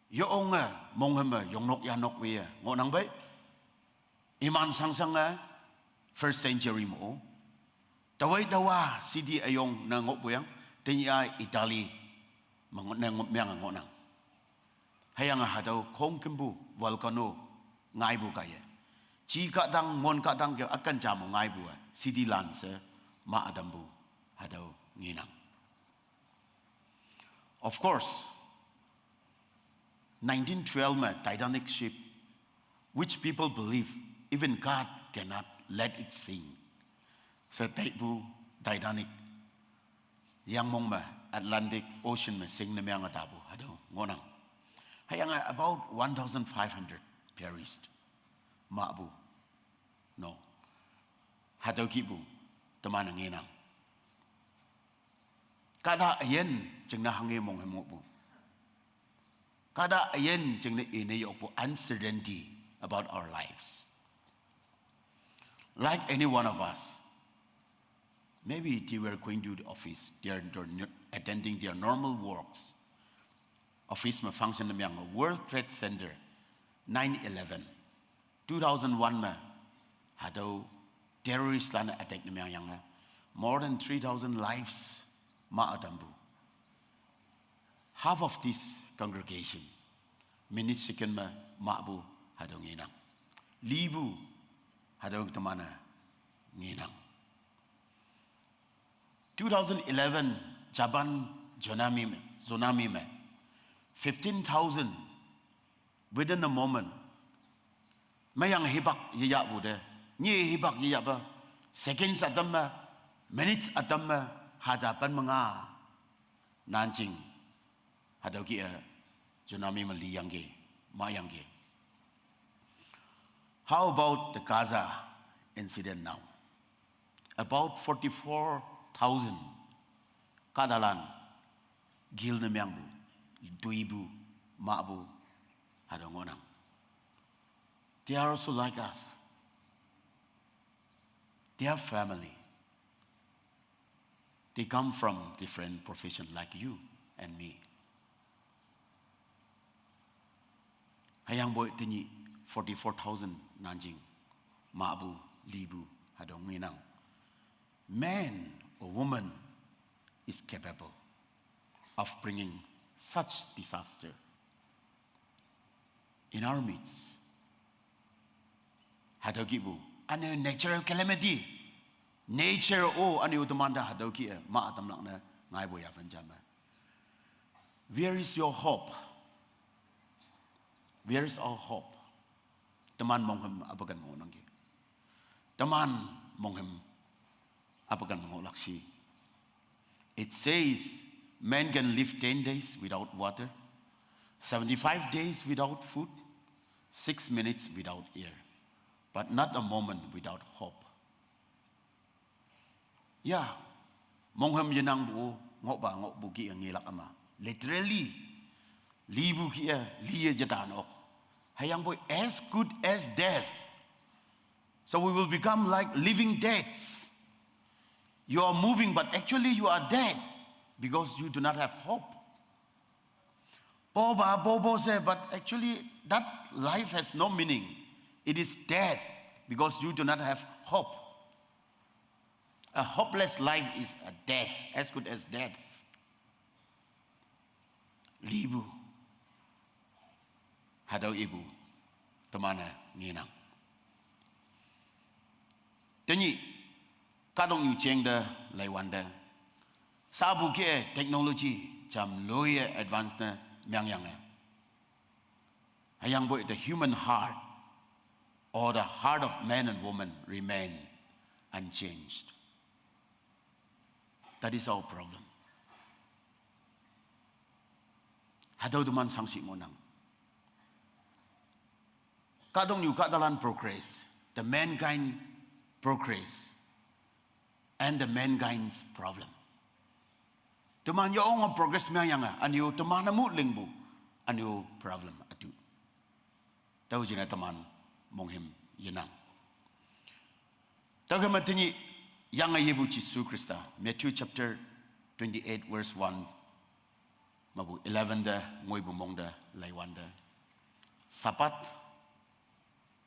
Yeonge, monghüme, yongnok yanok weye ngohnang pei. Iman shangshange, first century me-o, taowei taowa city üyong ne ngohpuyang, tenyih-a Italy me ngoh, ne ngoh, meange ngohnang. Hüyange hatüo khongkümpu volcano ngaipu kaiye, chi kahtang, Mon kahtang ke üken ja me ngaipu-e, city lan she ma ütampu, hatüo ngenang. Of course, nineteen twelve me Titanic ship, which people believe even God cannot let it sink, she taipu Titanic, yangmong me, Atlantic Ocean me sing ne meange tapu hatüo ngohnang. Hüyange about one thousand five hundred perished, mahpu. No. Hatüo kihpu teman-e ngenang. Kahta üyin jingne hanghe monghüm ngohpu, kahta üyin jingne ine yokpu uncertainty about our lives. Like any one of us, maybe they were going to the office, they are, they are attending their normal works. Office me function ne meange World Trade Center, nine eleven, two thousand one me, hatüo terrorist lan-e attack ne meangyange, more than three thousand lives ma ütampu. Half of this congregation, minute second me mahpu hatüo ngenang. Lipu hatüo teman-e ngenang. Two thousand eleven Japan tsunami me, tsunami me, fifteen thousand within a moment. Meyang hipak yeyahpu te, nyi hipak yeyahpa, seconds ütam me, minutes ütam me, haja pen me nga, nanjing, hatüo kih-e, tsunami me liyangki, mayangki. How about the Gaza incident now? About forty-four thousand kahtalan kill ne meangpu, toipu, mahpu, hatüo ngohnang. They are also like us. They are family. They come from different profession like you and me. Hüyangpoi tenyih forty-four thousand nanjing, mahpu, lipu, hatüo ngenang. Man or woman is capable of bringing such disaster in our midst. Hatüo kihpu, üne natural calamity, nature-o üne-o temante hatüo kih-e ma ütamlak ne ngaipu yaphen ja me. Where is your hope? Where is our hope? Teman monghem apa kan mengonang ke? Teman monghem apa kan mengohlak si? It says man can live ten days without water, seventy-five days without food, six minutes without air, but not a moment without hope. Ya, monghem yenang bu, ngoh ba ngoh bu ki ngilak ama. Literally, li bu ki ya, li ya jatan ok. Hayang boy, as good as death. So we will become like living deads. You are moving, but actually you are dead because you do not have hope. Boba, bobo say, but actually that life has no meaning. It is death because you do not have hope. A hopeless life is a death, as good as death. Libu. Hadau ibu. Temana nginang. Tenyi, kadong yu cheng de, laiwan de. Sabu ke technology, jam loye advance ne, myang yang ne. Hayang boy, the human heart, or the heart of man and woman remain unchanged. That is our problem. Hadau teman sangsi ngonang. Kadong yu kadalan progress, the mankind progress, and the mankind's problem. Teman ya ong progress myang yang, aniu teman amu lingbu, aniu problem atu. Tau jina teman monghem yenang. Tau ke matenyi yang ayebu Jisu Krista, Matthew chapter twenty-eight verse one. Mabu eleven de, ngoi bu mong de, laiwan de. Sapat,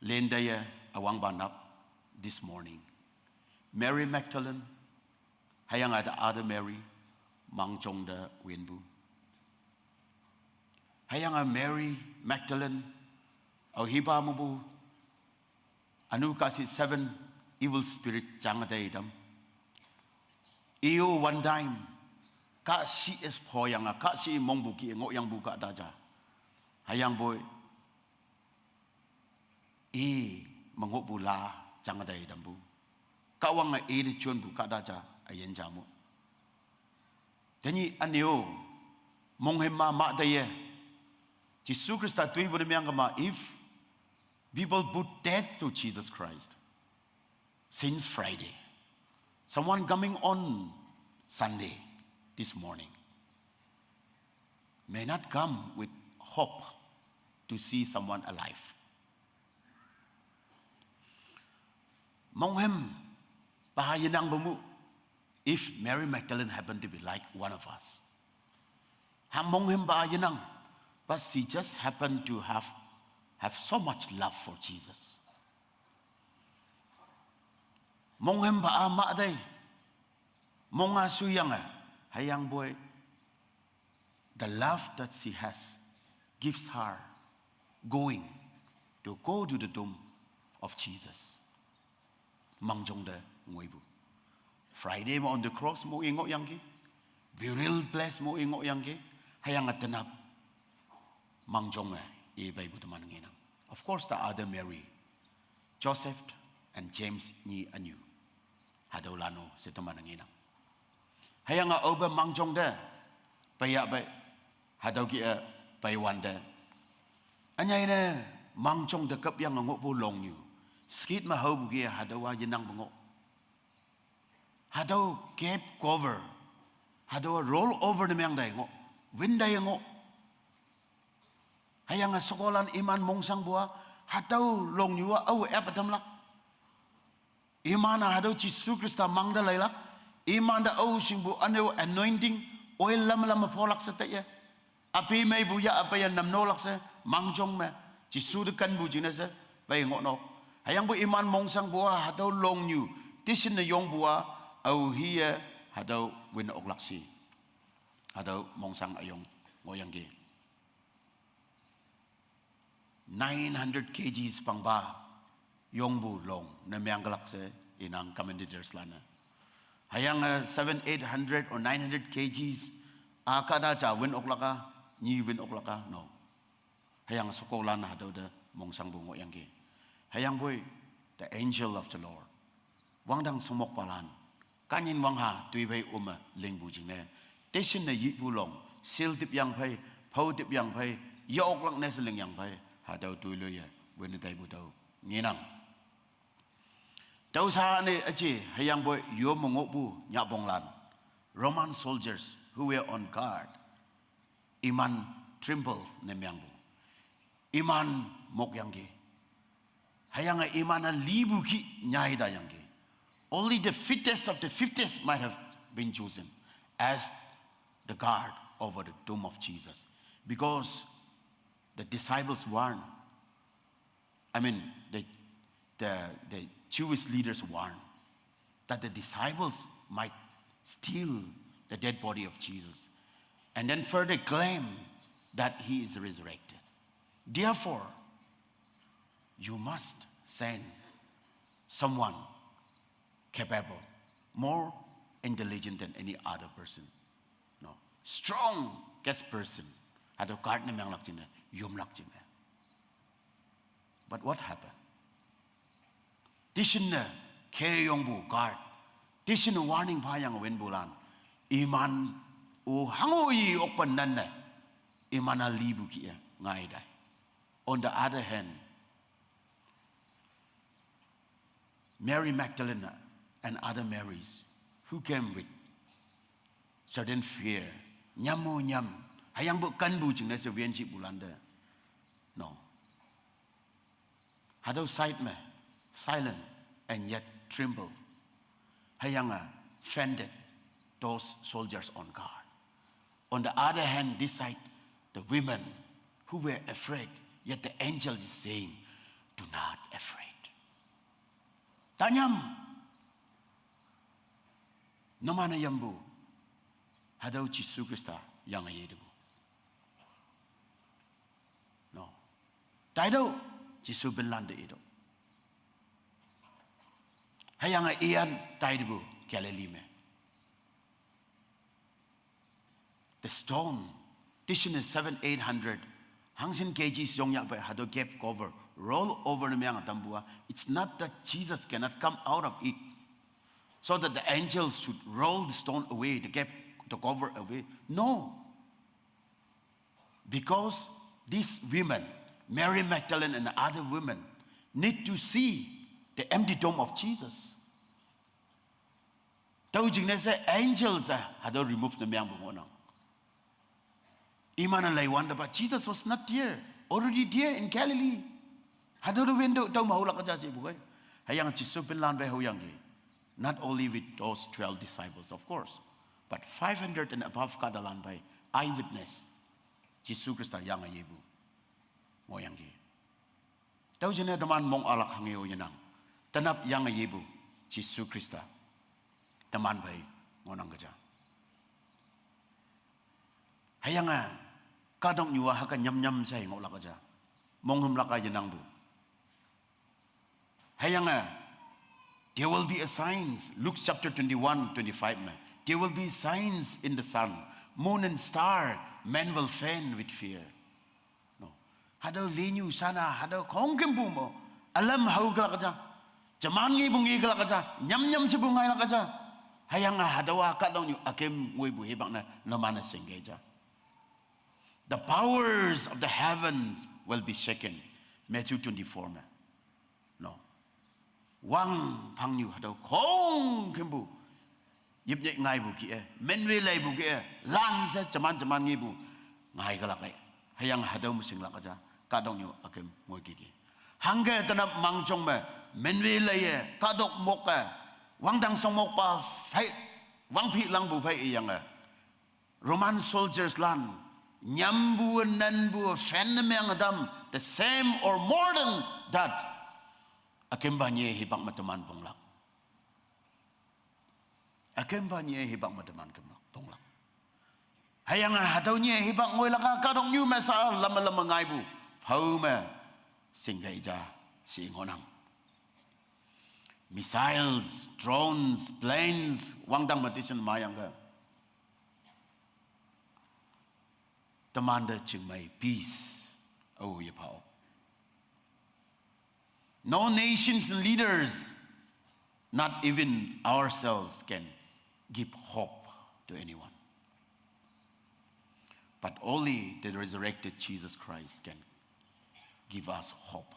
len de ye, awang banap, this morning. Mary Magdalene, hayang ada other Mary, mangjong de winbu. Hayang a Mary Magdalene, au hiba mabu, anu kasi seven evil spirit jang dai dam. Iyo one time, ka si es po yang a, ka si mong bu ki ngoh yang bu ka daja. Hayang boy, i mengoh bu la jang dai dam bu. Ka wang a i de chun bu ka daja, a yen jamu. Tenyi aniu, monghem ma ma dai ye. Jisu Krista tui bu de myang kama, if people put death to Jesus Christ since Friday, someone coming on Sunday this morning may not come with hope to see someone alive. Monghem, paha yenang bemu, if Mary Magdalene happened to be like one of us. Ham monghem ba yenang, but she just happened to have, have so much love for Jesus. Monghem ba ama dai, monga su yang a, hayang boy, the love that she has gives her going to go to the tomb of Jesus. Mangjong de ngoi bu. Friday ma on the cross mo ingo yang ki. Burial place mo ingo yang ki. Hayang atenap. Mangjong e, i bai bu teman nginang. Of course, the other Mary, Joseph and James ni anyu. Hadau lano se teman nginang. Hayang a oba mangjong de. Paya bai. Hadau ki a bai wan de. Anyai ne mangjong de kap yang ngoh bu long nyu. Skit ma hau bu ki hadau a yenang bengoh. Hadau gap cover. Hadau roll over ne myang dai ngoh. Win dai ngoh. Hayang a sekolan iman mongsang bua. Hadau long nyu a au ep atam lak. Iman a hadau Jisu Krista mang da lailak. Iman da au sing bu anu anointing. Oil lam lam pholak se te ye. Api mai bu ya apa ya nam nolak se. Mangjong me. Jisu de kan bu jine se. Bai ngoh nok. Hayang bu iman mongsang bua hadau long nyu. Tisin de yong bua. Au hi ye hadau win oklak si. Hadau mongsang ayong ngoh yang ki. Nine hundred kgs pangba yong bu long ne myang galak se inang commentators lana. Hayang eh, seven, eight hundred or nine hundred kgs a kada cha win oklaka, ni win oklaka, no. Hüyange shekolan hatüo te mongsangpu ngohyangki. Hüyangpoi, the angel of the Lord, wangdang shongmokpalan, kanyin wangha toi phei ome lingpu jingne, teshinne yipu long, sil tip yang phei, phao tip yang phei, ye-oklak ne she ling yang phei, hatüo toi loiye wine taipu tüo ngenang. Tüo sha ne üje, hüyangpoi yome ngohpu nyahponglan, Roman soldiers who were on guard, iman tremble ne mengpu, iman mokyangki. Hüyange iman-e lipu kih nyai tayangki. Only the fittest of the fittest might have been chosen as the guard over the tomb of Jesus, because the disciples warned, I mean, the, the, the Jewish leaders warned that the disciples might steal the dead body of Jesus and then further claim that he is resurrected. Therefore, you must send someone capable, more intelligent than any other person. No, strongest person. Hatüo guard ne menglak jingne, yomlak jingne. But what happened? Teshinne keyongpu guard, teshinne warning phayange winpulan, iman-o hango i okpen nanne, iman-a lipu kih-e ngai tai. On the other hand, Mary Magdalene and other Marys who came with certain fear, nyammo nyam, hüyangpu kenpu jingne she win shipulan te, no, hatüo side me, silent and yet trembled. Hüyange fainted those soldiers on guard. On the other hand, this side, the women who were afraid, yet the angel is saying, "Do not afraid." Tanyam, numan-e yampu, hatüo Jesu Khrista yange yetepu, no, taitüoh, Jesu pinlan te itüoh. Hüyange iyan taitepu Galilee me, the stone, teshinne seven, eight hundred, hangshin K Gs yongyahpe hatüo cave cover, roll over ne meng tampu-a. It's not that Jesus cannot come out of it, so that the angels should roll the stone away, the cave, the cover away. No. Because these women, Mary Magdalene and other women, need to see the empty tomb of Jesus. Tüo jingne she angels-a hatüo remove ne mengpu ngohnang. Iman-e leiwante pa, Jesus was not there, already there in Galilee. Hatüo te window tüo me haolak ja shepu khei. Hüyange Jesu pinlan phei haoyangki. Not only with those twelve disciples, of course, but five hundred and above kahtalan phei eyewitness, Jesu Khrista yange yepu ngohyangki. Tüo jingne teman mong alak hange-o yenang. Tenap yange yepu Jesu Khrista teman phei ngohnang keja. Hüyange kahtoknyu-a hüke nyam nyam she ngohlak ja, monghümlak-a yenangpu. Hüyange, there will be a signs, Luke chapter twenty-one, twenty-five me, there will be signs in the sun, moon and star, men will faint with fear. No. Hatüo linyu sana, hatüo khongkümpu mo, ülam haoklak ja, jeman ngepu ngeklak ja, nyam nyam shepu ngailak ja. Hüyange hatüowa kahtoknyu üküm ngoipu hipak ne numan-e shingkei ja. The powers of the heavens will be shaken. Matthew twenty-four me, no, wangphangnyu hatüo khongkümpu yipnyei ngaipu kih-e, minwe leipu kih-e, lan she jeman jeman ngepu ngaikelak-e. Hüyange hatüo me shinglak ja, kahtoknyu üküm ngoikiki. Hangke tenap mangjong me, minwe leiye, kahtok mok-e, wangdang shongmokpa phei, wangphi langpu phei iyange, Roman soldiers lan, nyampu, nanpu, fan ne meng tam, the same or more than that. Ükümpa nye hipak me teman ponglak. Ükümpa nye hipak me teman kümlak, ponglak. Hüyange hatüo nye hipak ngoilak-a kahtoknyu me sha lam me lam me ngaipu, phao me shingkei ja she ngohnang. Missiles, drones, planes, wangdang me teshin mayangke, temante chingmei peace, Au ye pha-ok. No nations and leaders, not even ourselves, can give hope to anyone. But only the resurrected Jesus Christ can give us hope.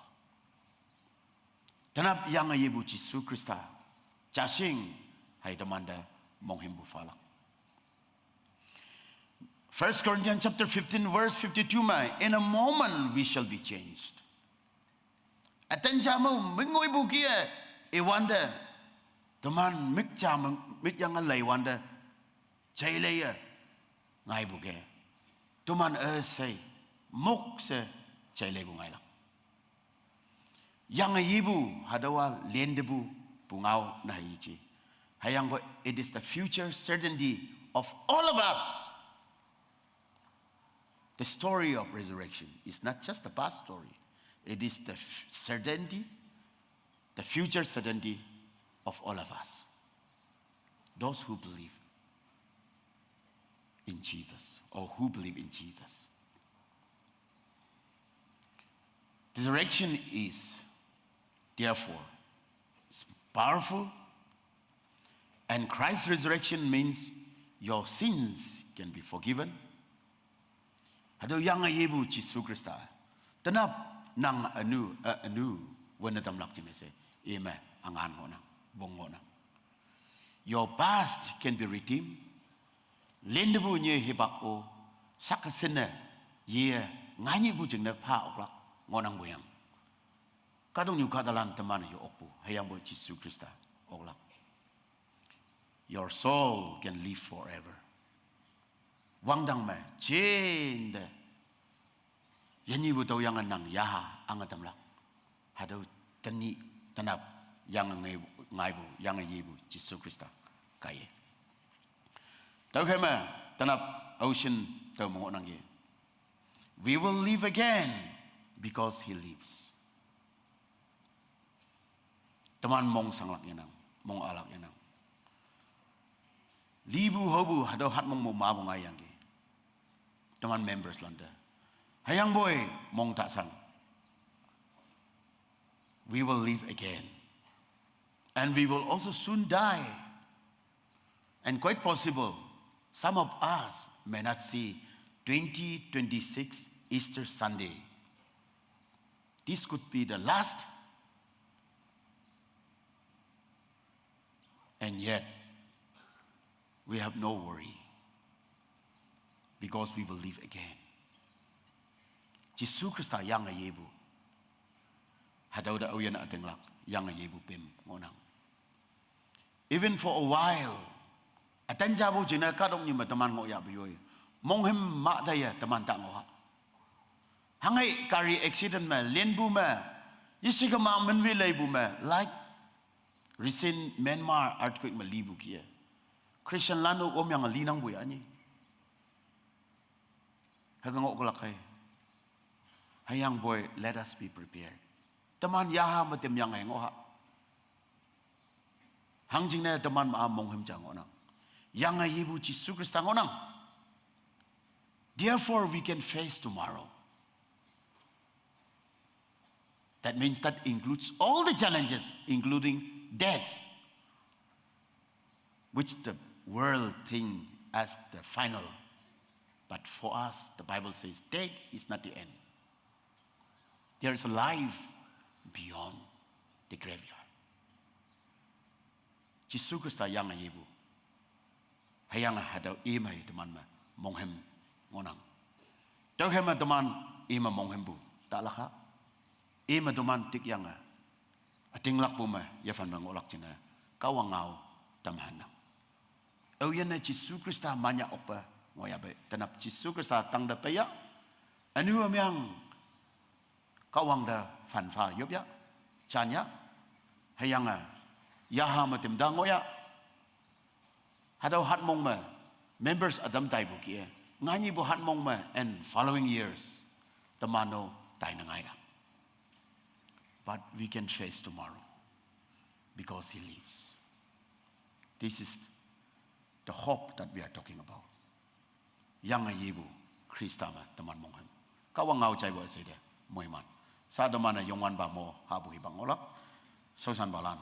Tanap yang ayebu Jisu Krista, chasing hai tamanda monghim bu phalak. First Corinthians chapter fifteen, verse fifty-two mai, in a moment we shall be changed. Atan jamu mingoi bu kia, e wanda, taman mik jamu, mik yang alai wanda, chai lei ya, ngai bu ke. Taman e sei, mok se, chai lei bu ngai lak. Yang ayebu, hadawa lendebu, pungao na haichi. Hayang bo, it is the future certainty of all of us. The story of resurrection is not just the past story. It is the f-, certainty, the future certainty of all of us. Those who believe in Jesus or who believe in Jesus. Resurrection is, therefore, is powerful, and Christ's resurrection means your sins can be forgiven. Hado yang ayebu Jisu Krista. Tanap nang anu, a anu, wana tamlak jime se, ime angan ngonang, bong ngonang. Your past can be redeemed. Lendebu nye hibak o, sakasene, ye, ngani bu jingne pha oklak, ngonang buyang. Kadong nyu kadalan teman yo okpu, hayang bo Jisu Krista, oklak. Your soul can live forever. Wangdang me, chin de. Yanyi bu tau yang nang yaha, ang atamlak. Hadau teni tanap, yang ngai, ngai bu, yang ayebu, Jisu Krista, kaye. Tau kema, tanap, ausin, tau mongonang ye. We will live again because he lives. Teman mong sanglak yenang, mong alak yenang. Libu hobu hado hat mong mo mabong ayang ki. Teman members landa. Hayang boy mong tak sang. We will live again. And we will also soon die. And quite possible, some of us may not see twenty twenty-six Easter Sunday. This could be the last. And yet, we have no worry because we will live again. Jisu Krista yang ayebu. Hadau da uyan atenglak yang ayebu pim ngonang. Even for a while, atan jabu jina kadok ni ma teman ngoya buyoi. Monghim ma daya teman tak ngoha. Hangai kari accident ma, lenbu ma, yisi kama menwi leibu ma, like recent Myanmar earthquake ma libu kia. Christian lanu om yang linang bu ya ni. Haga ngok kelak hai. Hayang boy, let us be prepared. Teman yaha ma tem yang hai ngoha. Hangjing na teman ma monghim jang ngonang. Yang ayebu Jisu Krista ngonang. Therefore, we can face tomorrow. That means that includes all the challenges, including death, which the world think as the final. But for us, the Bible says death is not the end. There is a life beyond the graveyard. Jisu Krista yang ayebu. Hayang hadau ima teman ma monghim ngonang. Tau hema teman ima monghim bu. Tak laka. Ima teman tik yang a. Ating lak bu ma yafan ma ngolak jina. Kawang ngau tamahan nang. Au yana Jisu Krista manya okpa ngoya be. Tanap Jisu Krista tang da paya. Anu amiang kawang da fanfa yop ya. Chan ya. Hayang a. Yaha ma tem da ngoya. Hadau hat mong ma, members adam tai bu kia. Ngani bu hat mong ma, and following years, temano tai na ngai la. But we can face tomorrow because he lives. This is the hope that we are talking about. Yang ayebu, Krista ma, teman monghim. Kawang ngau chai bu asai de. moiman. Sa teman-e Youngwanpa mo hapu hipak ngohlak. Shaoshanpalan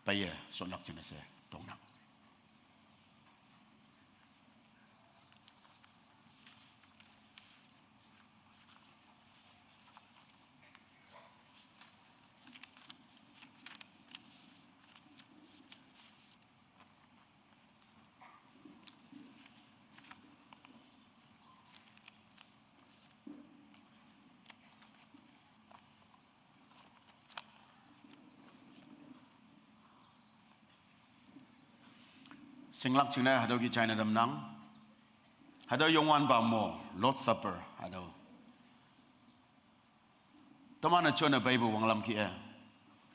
peiye shonlak jingne she tongnang. Shinglak jingne hatüo ki jaine tamnang. Hatüo Youngwanpa mo, Lord's Supper, hatüo. Teman-e jone peipu wanglam kih-e,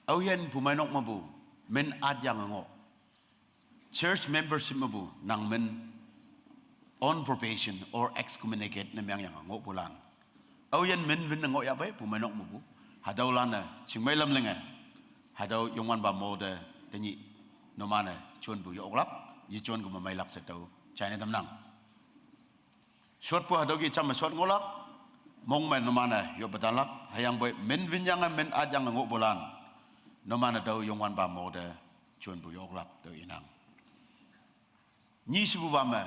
aoyin pumeinok mepu min atyange ngoh. Church membership mepu nang min on probation or excommunicate ne mengyange ngohpulan, aoyin min win ne ngohyahpei pumeinok mepu, hatüolan-e chingmei lam linge, hatüo Youngwanpa mo te tenyih numan-e jonpu yoklak, yejon kema meilak she tao jaine tamnang. Shotpu hatüo ki jamme shot ngohlak, mong me numan-e yoppe tanlak, hüyangpoi min winyange min atyange ngohpulan, numan-e tüo Youngwanpa mo te jonpu yoklak tüo inang. Nyi shepupa me,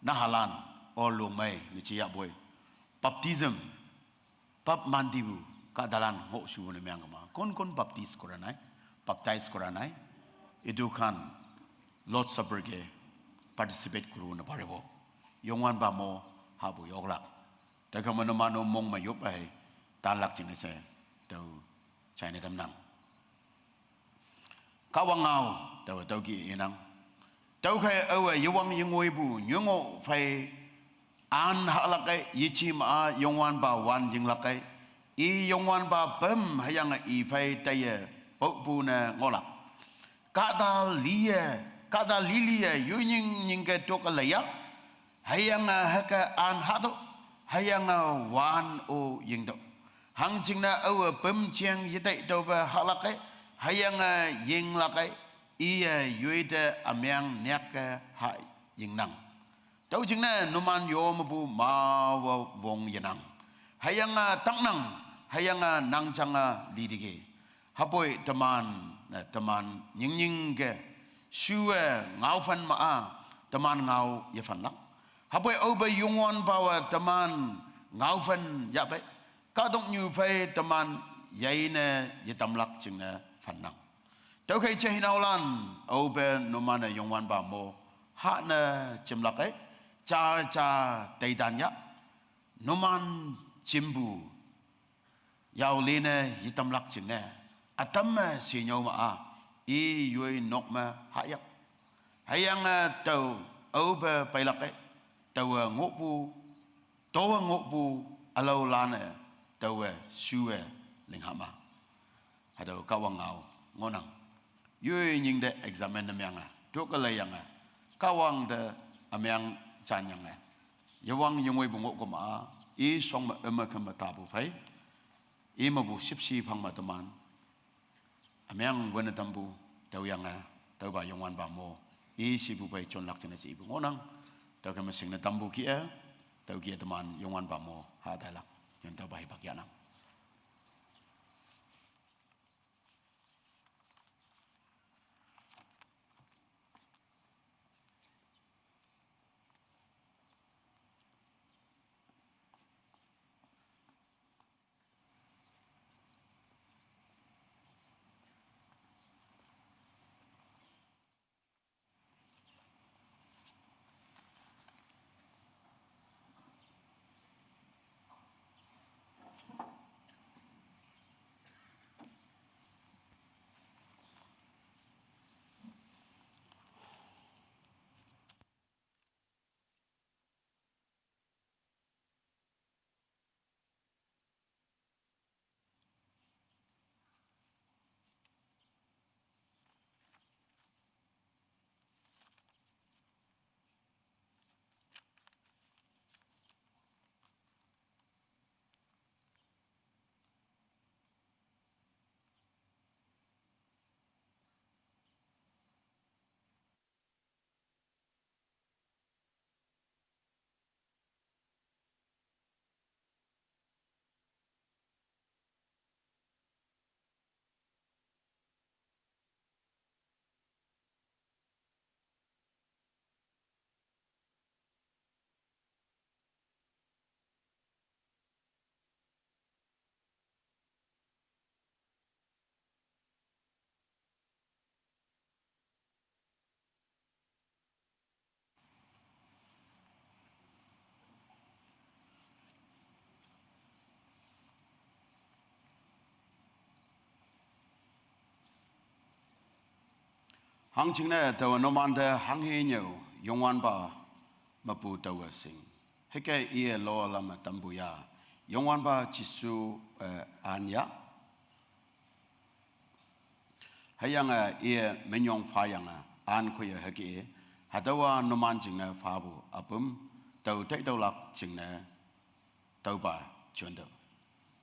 nahalan, or longmei ne jiyahpoi, baptism, bap mantipu, kahtalan ngohshu ne mengkema, कौन कौन baptize kora nai, baptize kora nai, itu khan Lord's Supper ke participate kori ne paribo. Youngwanpa mo hapu yoklak. Tüokhei me numan-o mong me yoppe hei tanlak jingne she tao jaine tamnang. Kahwang ngao, tao, tüo ki inang. Tüokhei aowe yewang yengoipu nyungoh phei an hahlak-e, yeji ma-a Youngwanpa wan yinglak-e, i Youngwanpa pem hüyange i phei taiye paopu ne ngohlak. Kahta liye, kahta liliye yoi nying nyingke tok-e leiya, hüyange hüke an hahtüoh, hüyange wan-o yingtüoh. Hangjingne aowe püm jeng yetei tüope hahlak-e, hüyange yinglak-e, iye yoite ümeng nyakke ha yingnang. Tüo jingne numan yo mepu mawe wong yenang, hüyange taknang, hüyange nang jange liteki. Hüpoi teman, eh, teman nyingnyingke shuwe ngaophen ma-a, teman ngao yephanlak. Hüpoi aope Youngwanpawe teman ngaophen yahpei, kahtoknyu phei teman yeine yetamlak jingne phannang. Tüokhei jeihinaolan, aope numan-e Youngwanpa mo hahne jimlak-e, ja ja teitan ya, numan jimpu yao lene yetamlak jingne, ütam me shenyüo ma-a, i yoi nok me hahyak. Hüyange tao aope peilak-e, taowe ngohpu, taowe ngohpu ülaolan-e, taowe shuwe lingha ma. Hatüo Kahwang ngao ngohnang. Yoi nying te examine ne menge, tüoke leiyange, Kahwang te ümeng janyange, yewang yengoipu ngohkema-a, i shong me üme keme tapu phei, i mepu shüpshe phang me teman ümeng wünne tampu, tüoyange, tüopa Youngwanpa mo, i shepu phei jonlak jingne she ipu ngohnang. Tüokhei me shingne tampu kih-e, tüo kih-e teman Youngwanpa mo hatailak, jen tüopa hipak yahnang. Hangjingne taowe numante hanghe nyüo, Youngwanpa mepu taowe shing. Hüke iye lolam tampu ya, Youngwanpa Jesu, eh, an ya. Hüyange iye minyong phayange an khoiye hüke, hatüowa numan jingne phapu üpüm, tao taitüolak jingne, tüopa jüntüoh,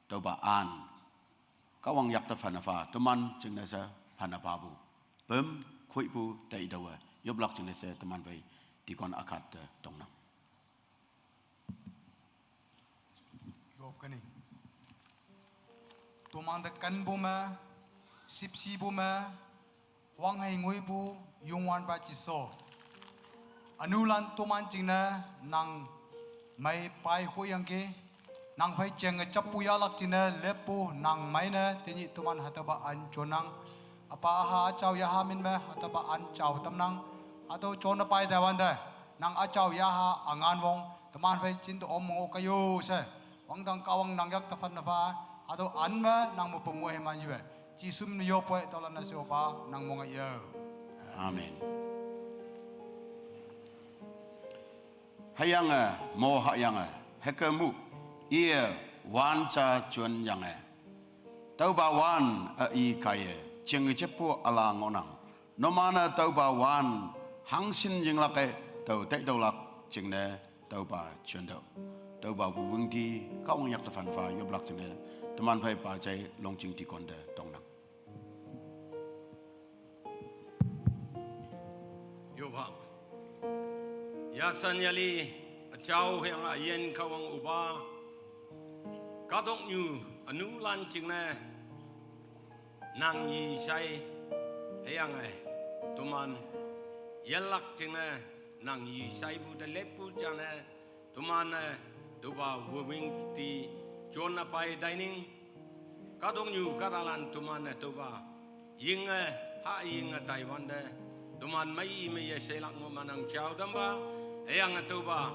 tüopa an. Kahwang yakte phanne pha, teman jingne she phanne phapu, püm khoipu taitüowe yoplak jingne she teman phei deacon ükhette tongnang. Yop kani. Tomante kenpu me, shüpshepu me, wanghe ngoipu, Youngwanpa Jesu. Ünulan toman jingne nang mei pai hoyangki, nang phei jenge jappu yahlak jingne leppu nang meine, tenyih toman hatüopa an jonnang. Üpa üha üjao yaha min me hatüopa an jao tamnang. Hatüo jonne pai tawante, nang üjao yaha üngan wong, teman phei jinte om ngoh kaiyo she, wangdang Kahwang nang yakte phanne pha, hatüo an me nang mepu moiman yiwe, Jesu min yoppoi tüolan-e she Opa nang monge yao. Amen. Hüyange mo hahyange, hüke mu, iye wan ja jonyange, tüopa wan-e i kaiye, jing jeppu üla ngohnang. Numan-e tüopa wan hangshin yinglak-e, tao taitüolak jingne, tüopa jüntüoh. Tüopa wuwüngti, Kahwang yakte phanpha yoplak jingne, teman phei pa jai Longjing deacon te tongnang. Yoppha. Yashan yali, üjao hüyange üyin Kahwang Opa, kahtoknyu ünulan jingne nang yishai, hüyange toman yelak jingne nang yishaipu te leppu jane, toman-e tüopa wuwüngti jonne pai taining. Kahtoknyu kahtalan toman-e tüopa yinge, ha yinge taiwante, toman mei me yeshelak ngohma nang jao tampa, hüyange tüopa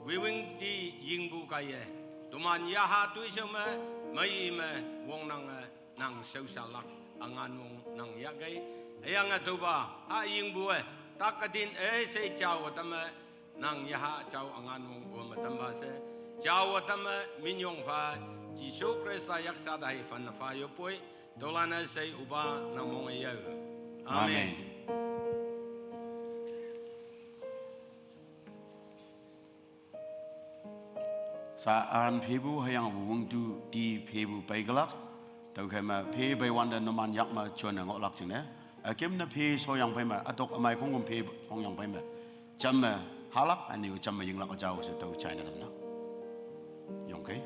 wuwüngti yingpu kaiye, toman yaha toishao me, mei me wongnange nang shaoshalak üngan wong nang yahkei. Hüyange tüopa ha yingpu-e, tak ütin üshei jao tamme, nang yaha jao üngan wong ome tampha she, jao tamme minyong pha, Jesu Khrista yaksa te hei phanne pha yoppoi, tüolan-e she Opa nang monge yao. Amen. Amen. Sha an phepu hüyange wuwüngtu ti phepu peikelak. Tüokhei me phe peiwante numan yak me jonne ngohlak jingne, üküm ne phe shoyang phei me, ütok ümei khongküm phe phongyang phei me, jamme halak, ünyu jamme yinglak üjao she tüo jaine tamnang. Yongkei.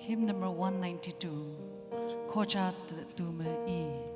Hymn number one ninety-two. Khoja Tume I.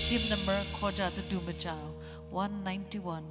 Hymn number Khoja Tutu Macha, one ninety-one.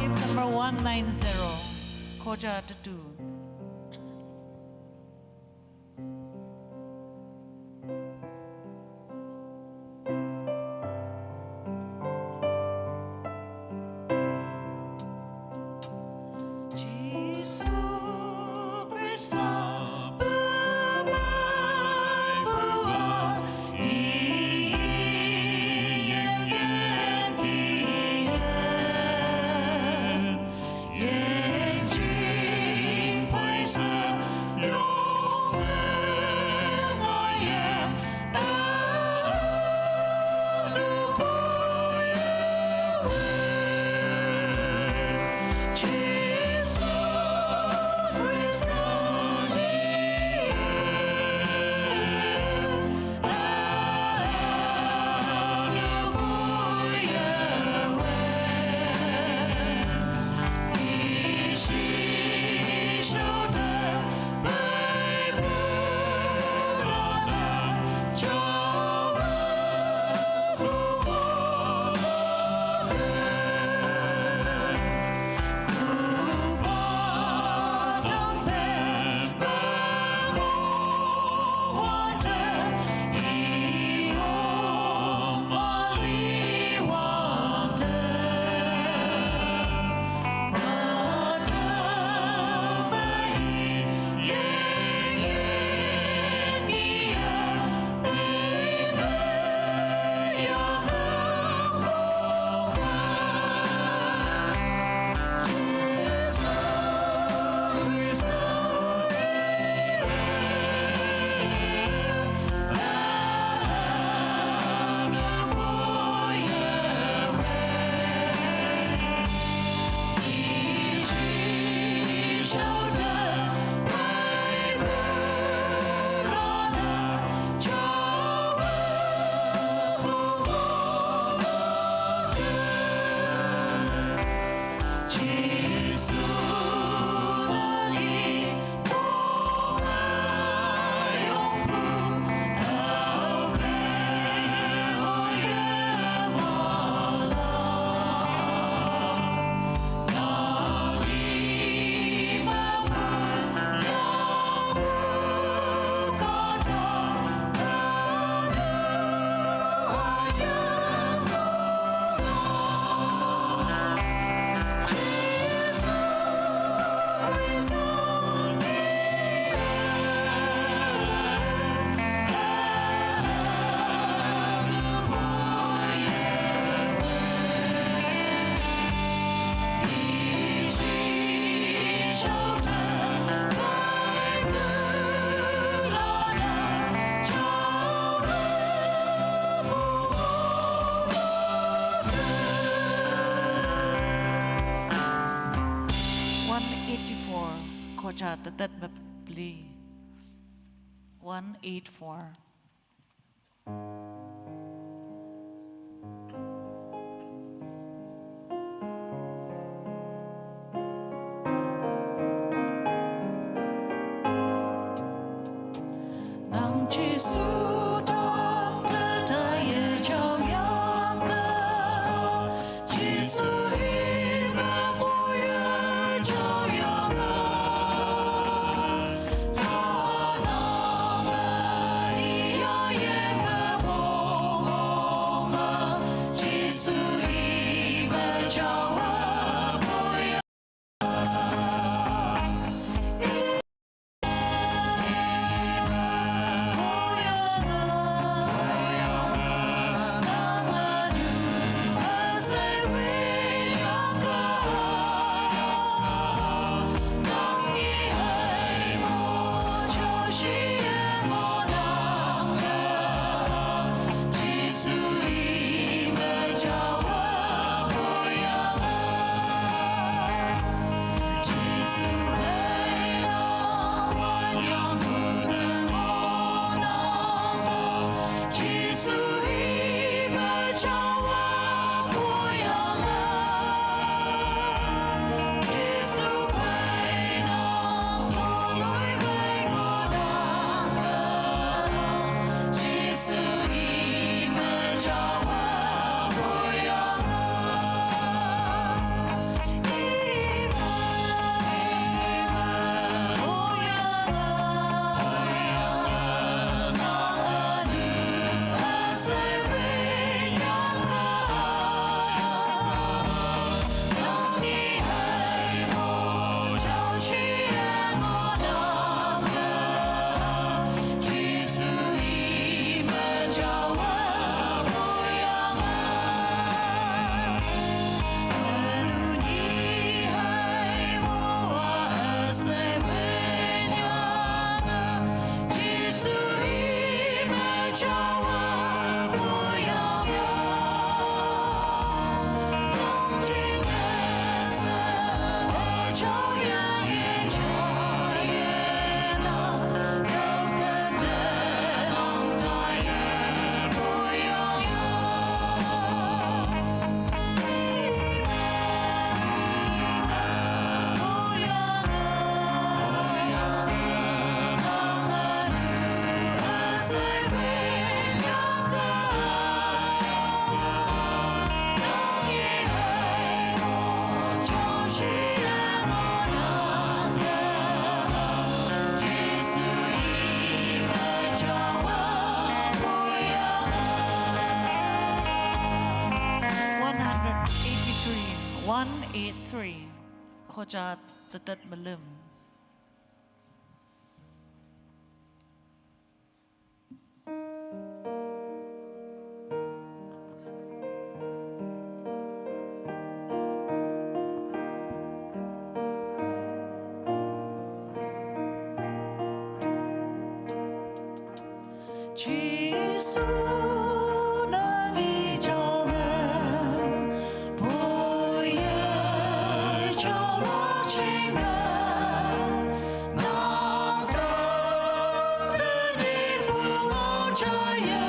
Hymn number one nine zero, Koja Tatu. Khoja tetet mepli. One eight four. Nang Jisu dang tetai ye jao yang ka. Jisu i ma po ye jao yang ka. Za na ma i ya ye ma po ma. Jisu i ma jao wa po ya. One hundred eighty-three, one eight three. Khoja tetet melim. Jisu nang i jao ma, po ye jao wa ching ma, nang ta ta ni pu ngao jai ye.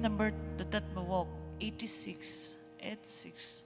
Number, the third mawok, eighty-six, eight six.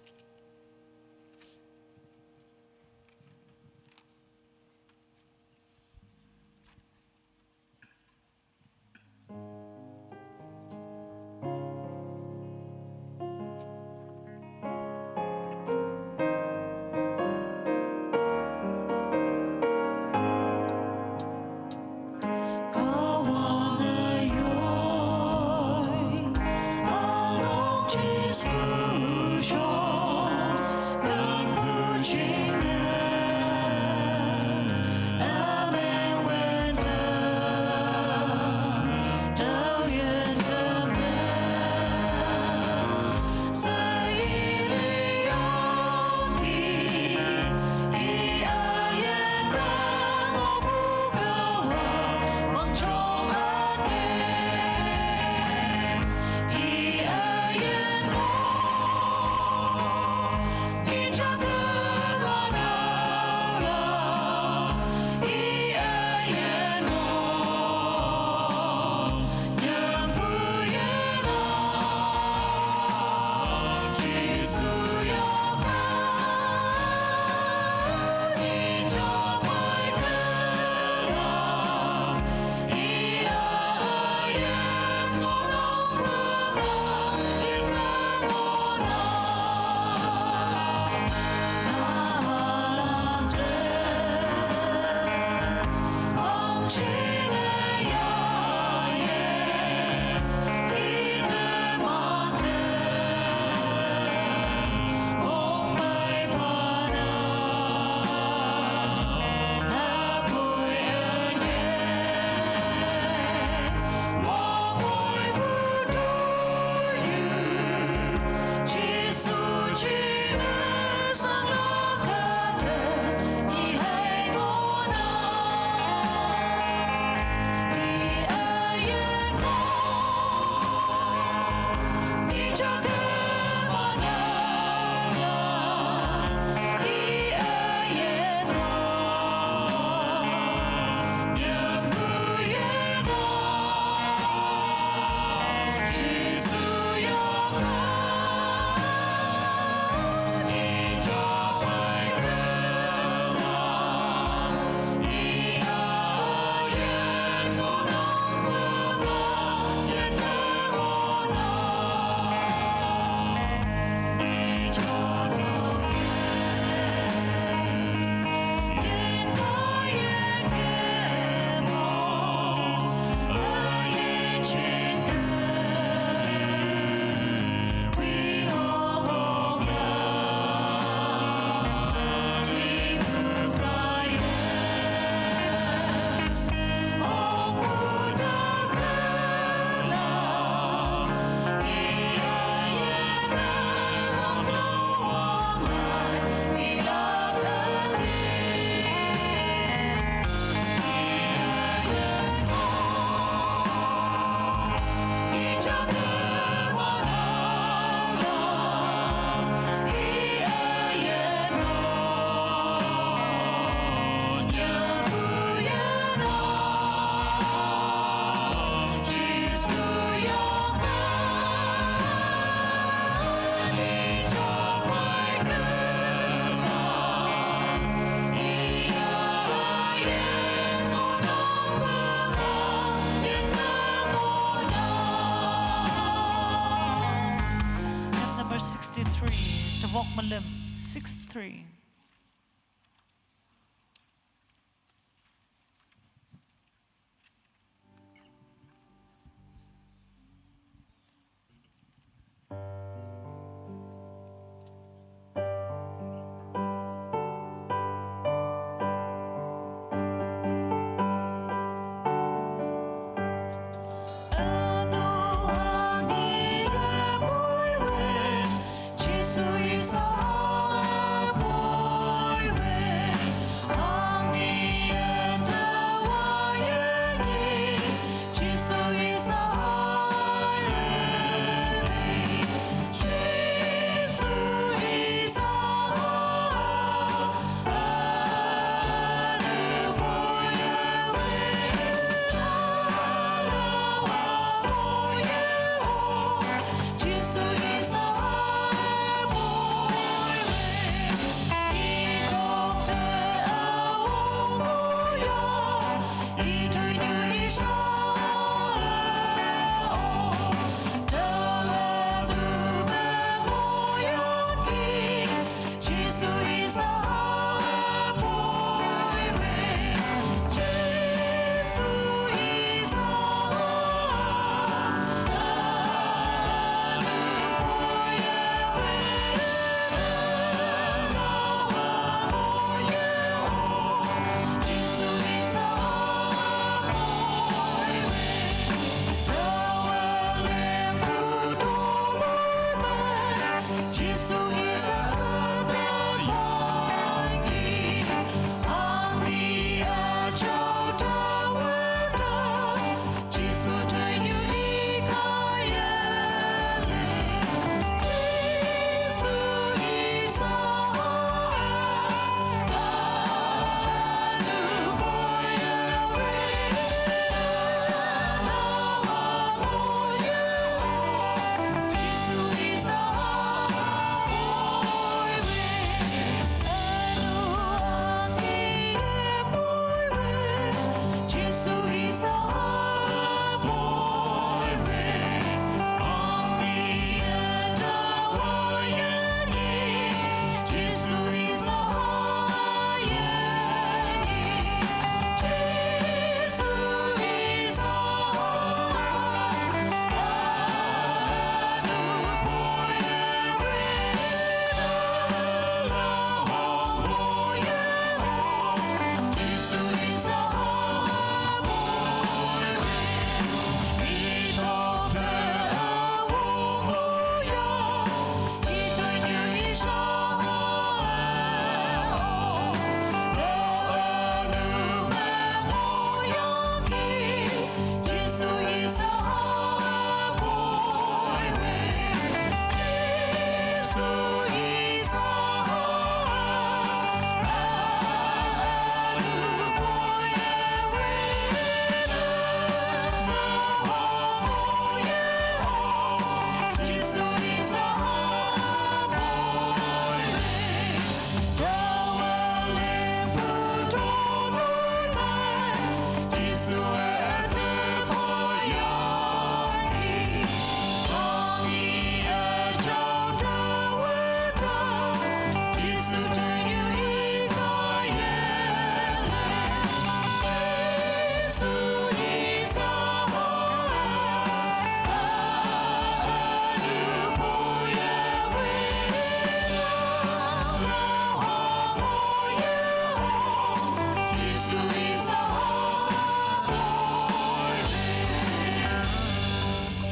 Number sixty-three, Tavok Malim, six three.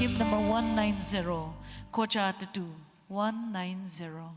Hymn number one nine zero, Kocha Tatu, one nine zero.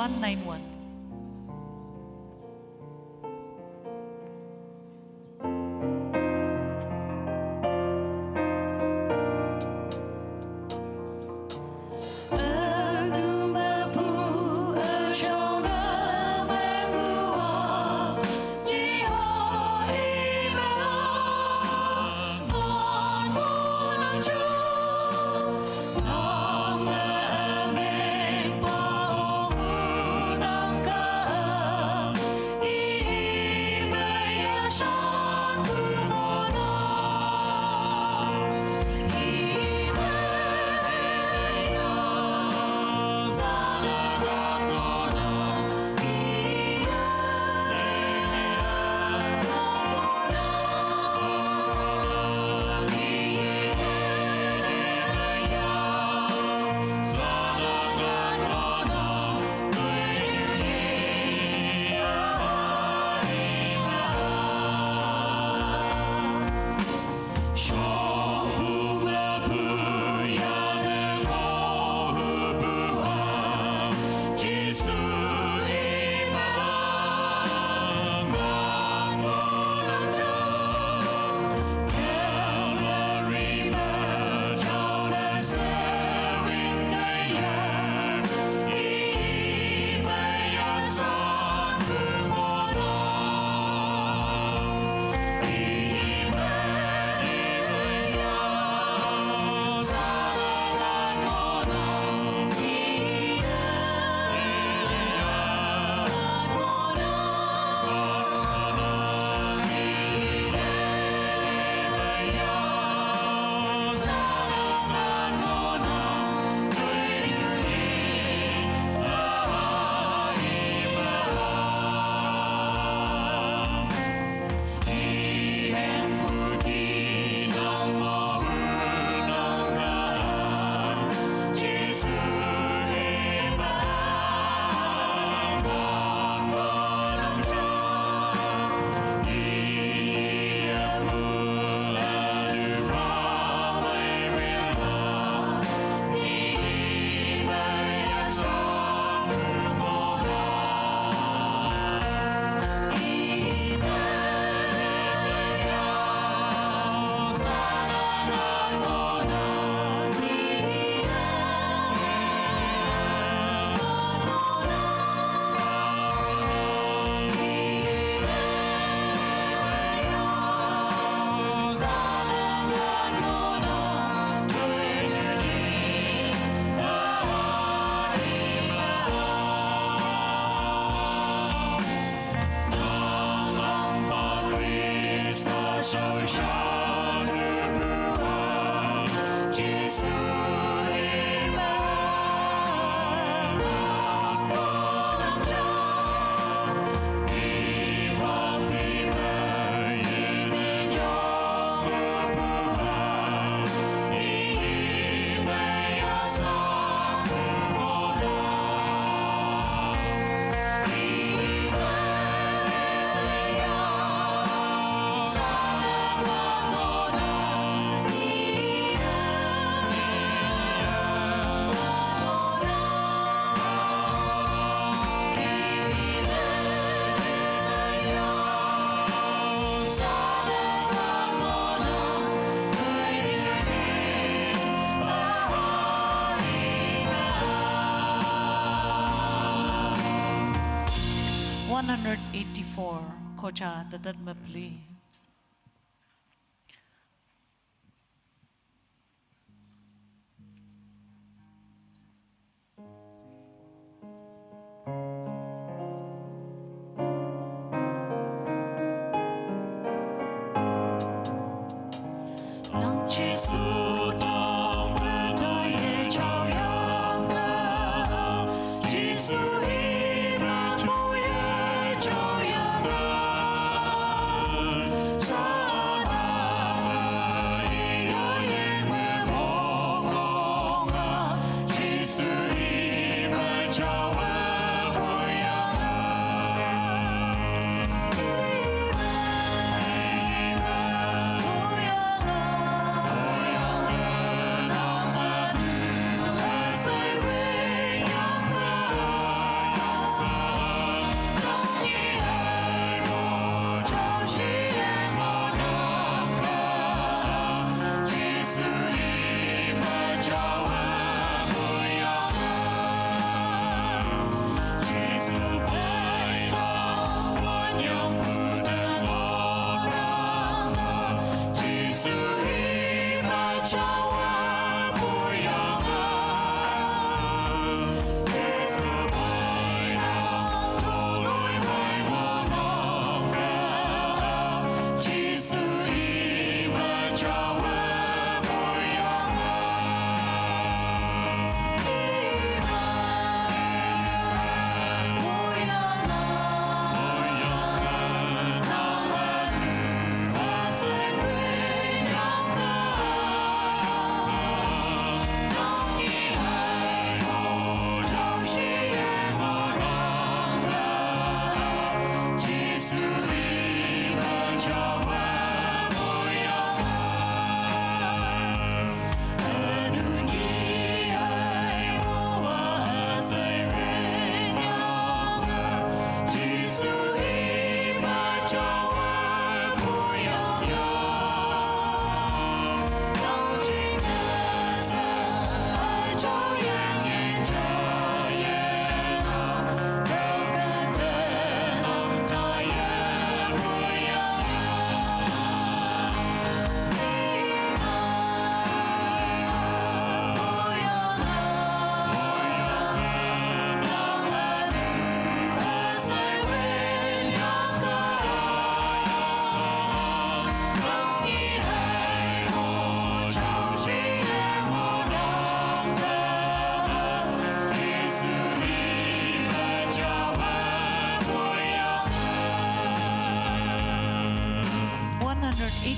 One nine one. One hundred eighty-four, khocha tatat mapli. Nang Jisu tang te ta ye chao yang ka, Jisu hi ma chao ye chao yang ka.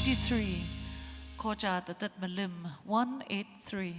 eighty-three. Khoja tatat malim, one eight three.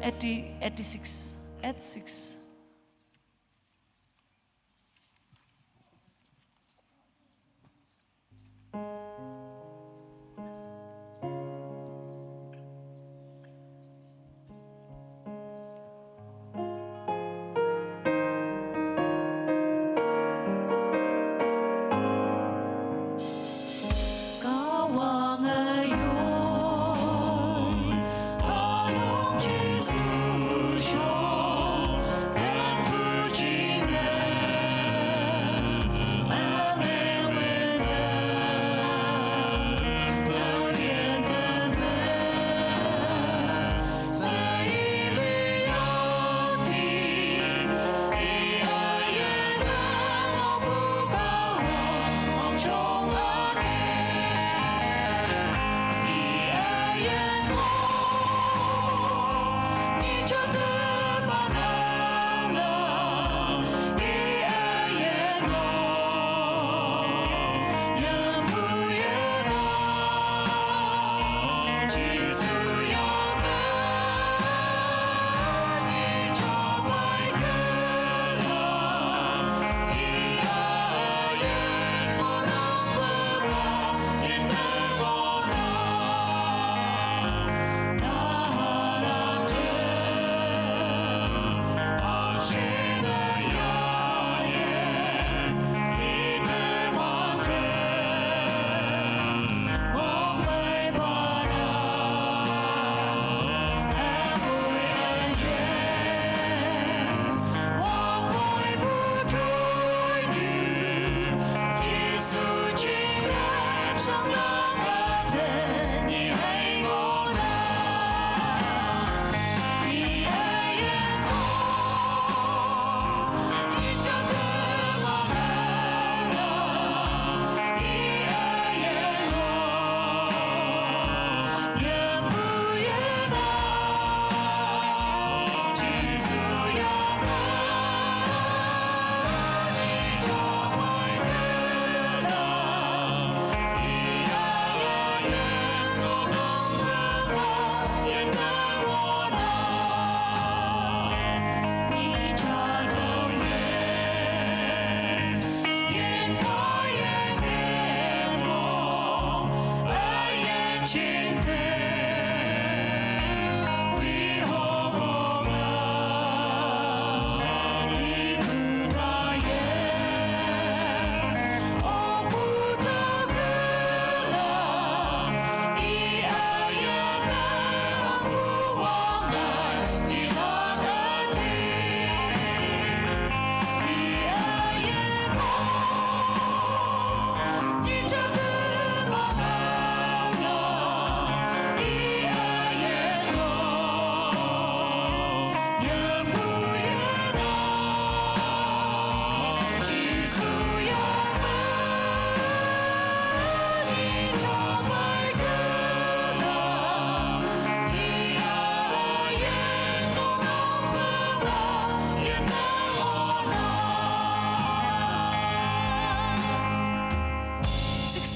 Eighty, eighty-six, eight six.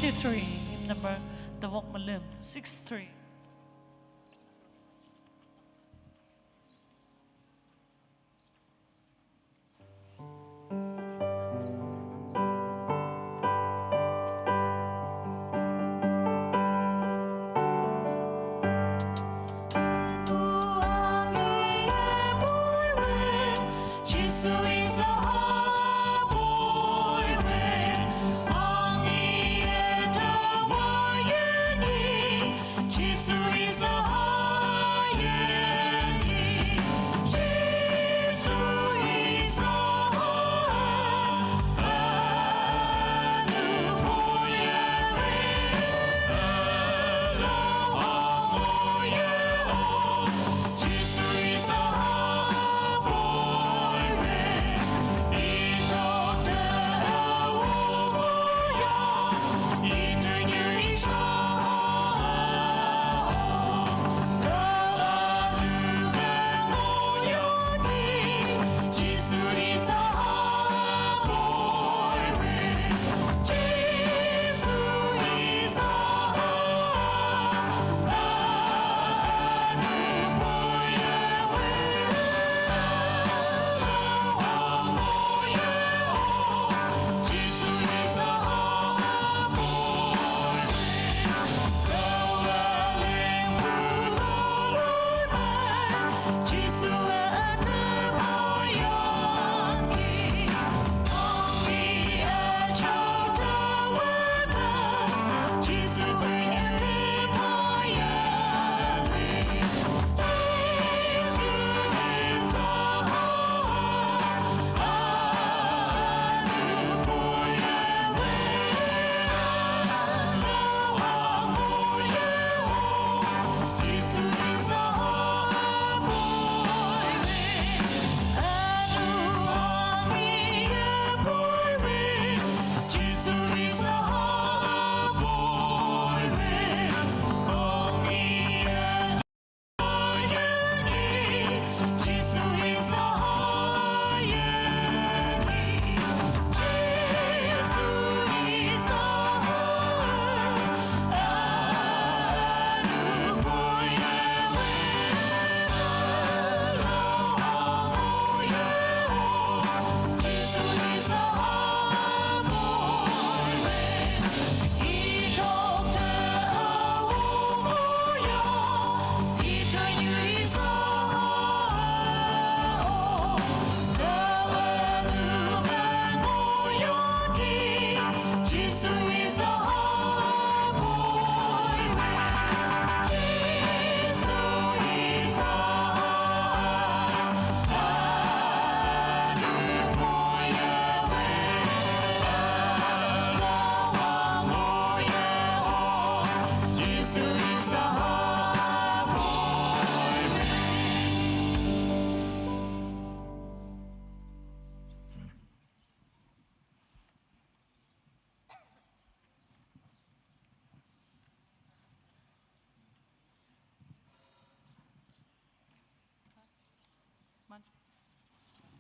Sixty-three, hymn number, Tavok Malim, six three.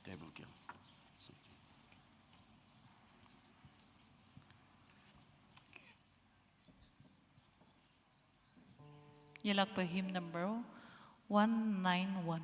Table girl. Yelakpa hymn number one nine one.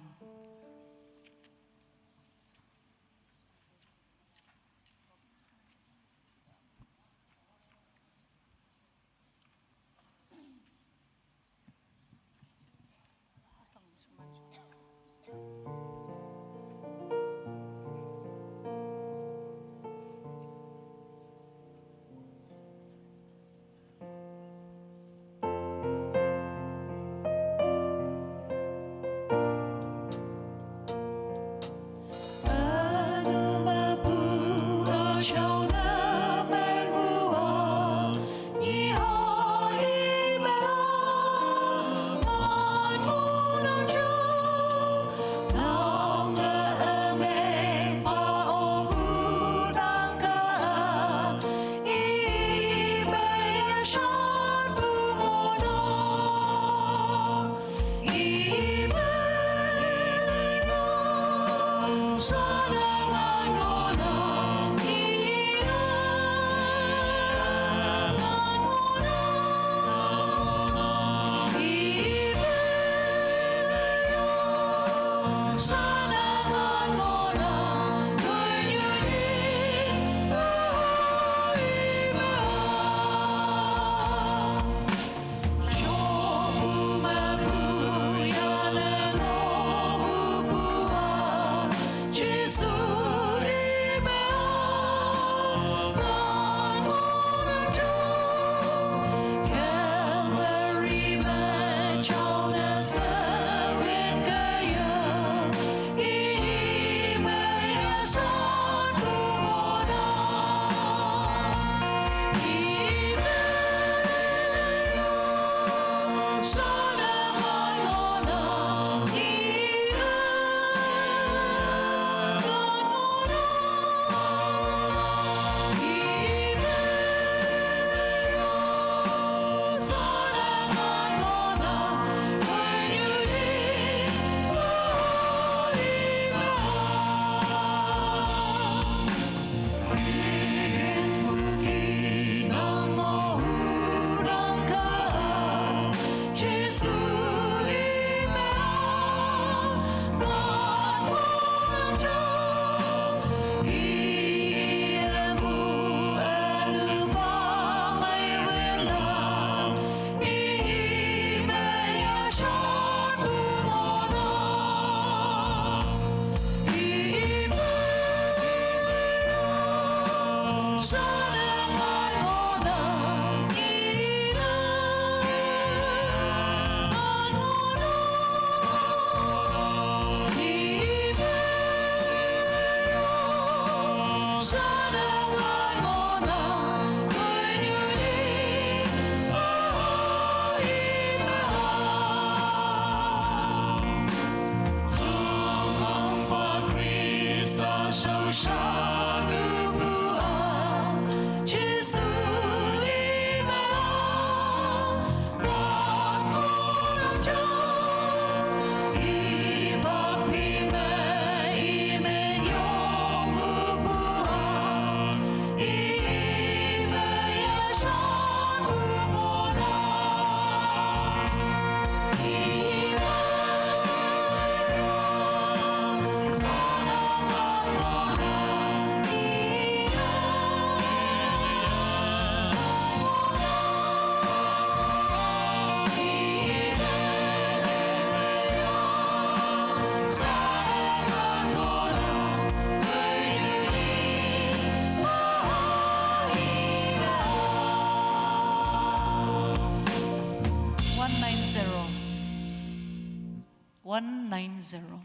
one nine zero.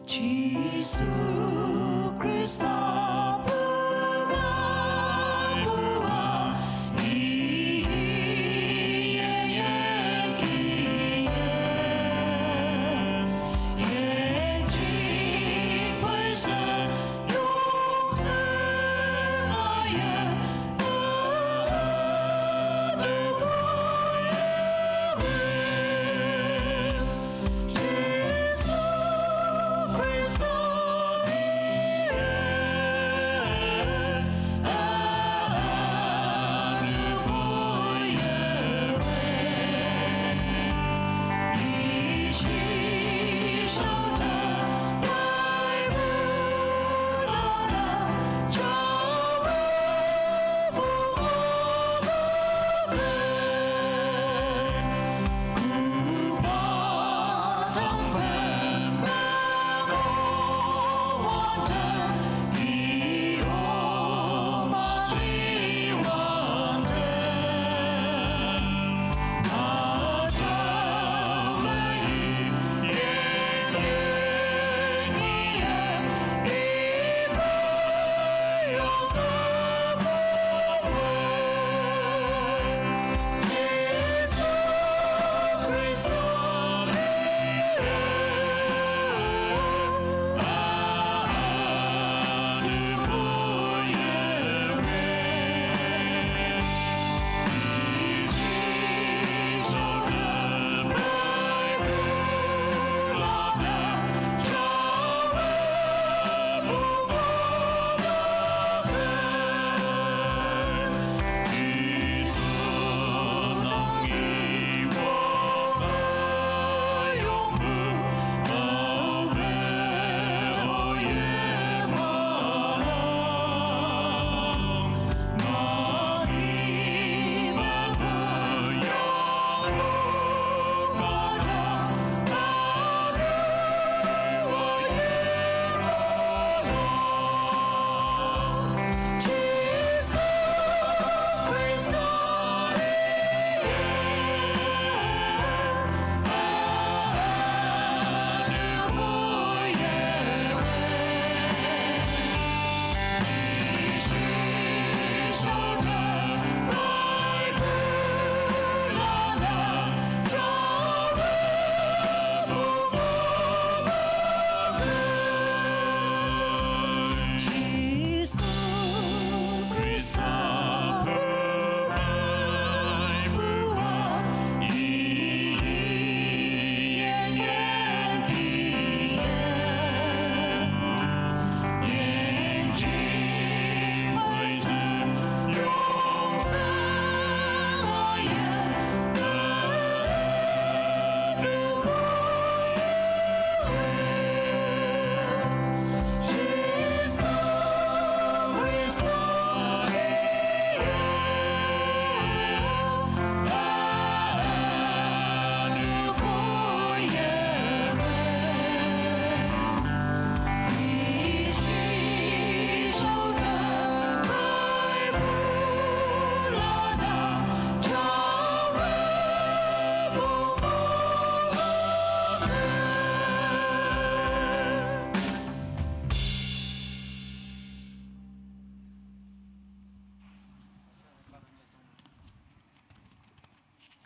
Jisu Krista,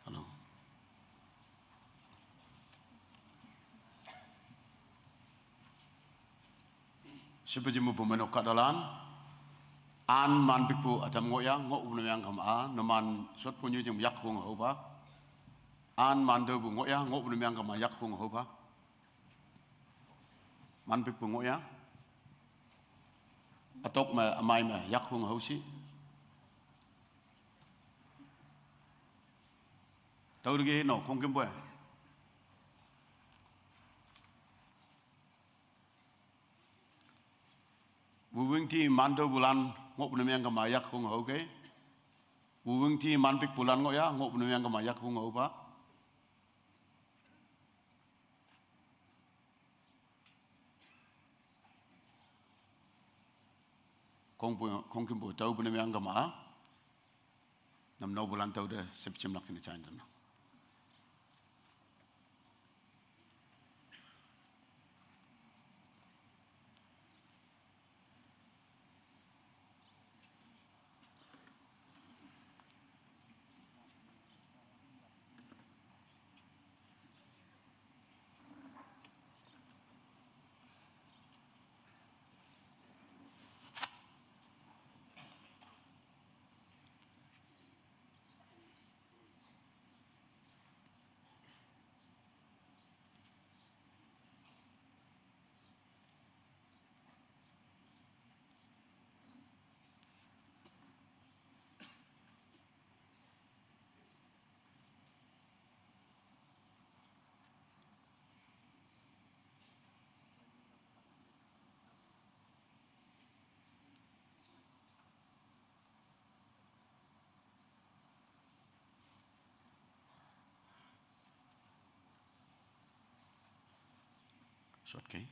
Hello. Sipa jimu pumeno kadalan. An man bikpu atam ngoya, ngo pumeno yang kam a, no man sot punyu jing yak hung hoba. An man do bu ngoya, ngo pumeno yang kam a yak hung hoba. Man bikpu ngoya. Atok ma amai ma yak hung hosi. Tau dege no kongkem boy. Buwing ti mando bulan ngok puna miang kama yak hung hau ke. Wüwüngti manpik pulan ngoh ya, ngoh pünü yang kema yak hu ngoh ba. Kong pu, kong kim pu tau pünü yang kema. Nam no pulan tau de sepchim lak tini chain dan. Short key.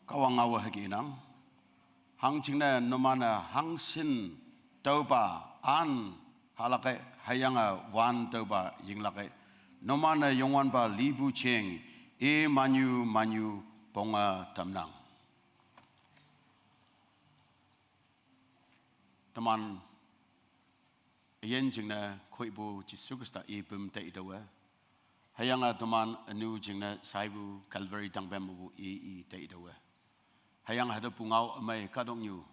Kahwang ngawa haki inang. Hangjingne numan-e hangshin tüopa an halake, hüyange wan tüopa yinglake. Numan-e Youngwanpa lipu jing, i manyu manyu ponge tamnang. Teman üyin jingne khoipu Jesu Khrista i püm taitüowe. Hüyange teman ünu jingne shaipu Calvary tangpem mepu i i taitüowe. Hüyange hatüo pungao ümei kahtoknyu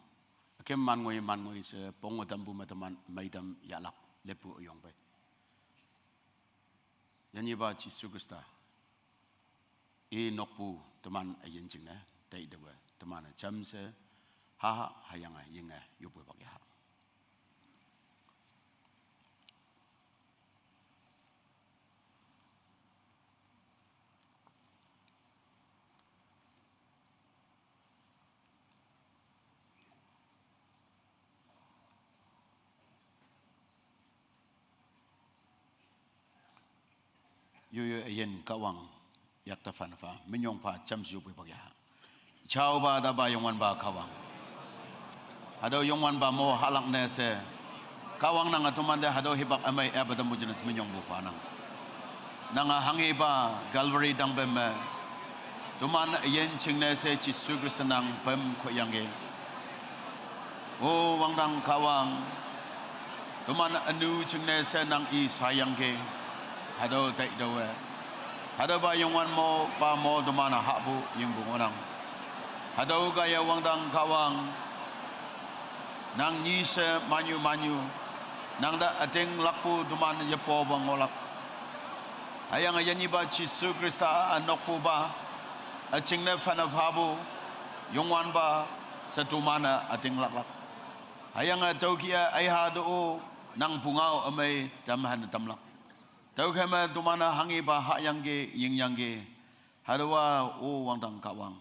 ükem man ngoi man ngoi she ponge tampu me teman meitam yahlak leppu üyong pei. Yanyipa Jesu Khrista i nokpu teman üyin jingne taitüowe, teman-e jamshe haha hüyange yinge yoppeipak yaha. Yoyo üyin Kahwang, yakta phanpha, minyong pha jamshu pui bak ya. Chao ba da ba Youngwanpa Kahwang. Hatüo Youngwanpa mo hahlak ne she. Kahwang nange tomante hatüo hipak ümei epa tampu jingne she minyongpu phanang. Nange hanghepa Calvary tangpem me. Toman üyin jingne she Jesu Khrista nang pem khoyangki. O wangdang Kahwang, toman ünu jingne she nang i shayangki, hatüo taitüowe. Hatüopa Youngwan mo, pa mo toman-a hahpu yingpu ngohnang. Hatüo kaiye wangdang Kahwang, nang nyi she manyu manyu, nang te ütinglakpu toman yepope ngohlak. Hüyange yinyepa Jesu Khrista ünokpupa, üjingne phanne phapu, Youngwanpa, she toman-e ütinglaklak. Hüyange tüokih-e aiha te-o, nang pungao ümei tamhan tamlak. Tüokhei me toman-e hanghepa hahyangki, yingyangki. Hatüowa o wangdang Kahwang,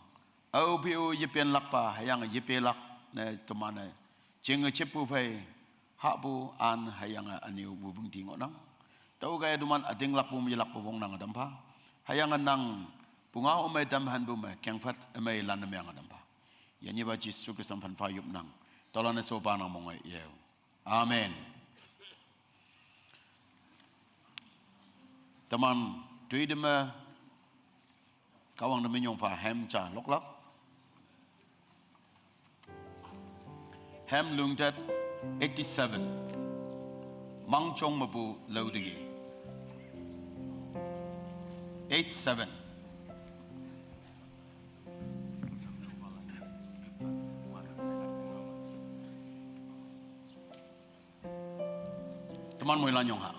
aope-o yepenlakpa, hüyange yepelak ne toman-e jinge jeppu phei, hahpu an hüyange ünyu wuvüngti ngohnang. Tüokaiye toman ütinglakpu me yelakpu wongnange tampha. Hüyange nang pungao ümei tamhanpu me kengphat ümei lan meange tampha. Yinyepa Jesu Khrista phanpha yopnang. Tüolan-e shopa nang monge yeo. Amen. Teman toi te me Kahwang te minyong pha hem ja loklak. Hem lungtet eighty-seven. Mangjong mepu laoteki. Eight seven. Teman moilan yong ha.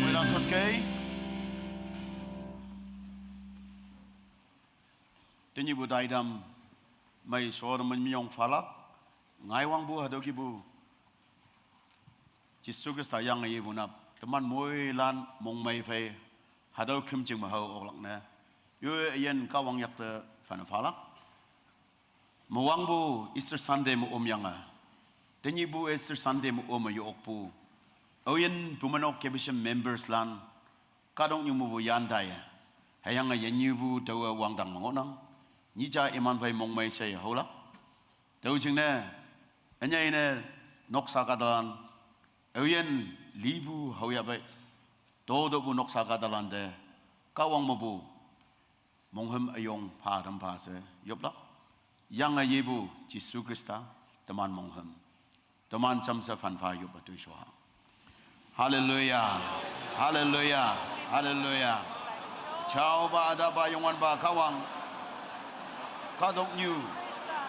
Moilan shot kei. Tenyihpu taitam mei shor men minyong phalak, ngaiwangpu hatüo kihpu Jesu Khrista yange yepu nap. Teman moilan mongmei phei hatüo khümjing me hao oklak ne. Yo üyin Kahwang yakte fane phalak. Mewangpu Easter Sunday me omyange, tenyihpu Easter Sunday me ome yokpu, aoyin pumenok K B C members lan, kahtoknyu mepu yan taiye, hüyange yenyipu taowe wangdang me ngohnang. Nyih ja iman phei mongmei she haolak. Tüo jingne, ünyei ne noksa kahtalan, aoyin lipu haoya pei, totopu noksa kahtalan te, Kahwang mepu monghüm üyong pha tam pha she yoplak. Yange yepu Jesu Khrista, teman monghüm, teman jamshe phanpha yoppe toishoha. Haleluya, haleluya, haleluya. Jaopa, Atapa, Youngwanpa Kahwang, kahtoknyu,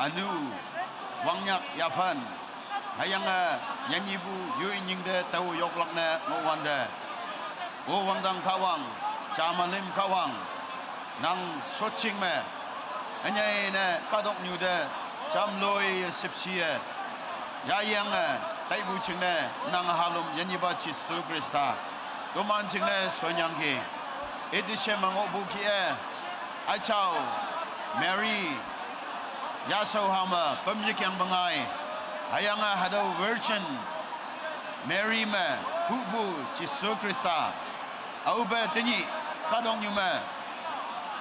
ünu, wangnyak yaphan, hüyange yenyipu yoi nying te tao yoklak ne ngohwante, O wangdang Kahwang, jamalim Kahwang, nang shotjing me, ünyei ne kahtoknyu te jamloi shüpshe yayange taipu jingne, nang halom yenyipa Jesu Khrista, toman jingne shonyangki. Ite she me ngohpu kih-e, üjao Mary yashaoha me pümyekeng pengai, hüyange hatüo Virgin Mary me pupu Jesu Khrista, aope tenyih kahtoknyu me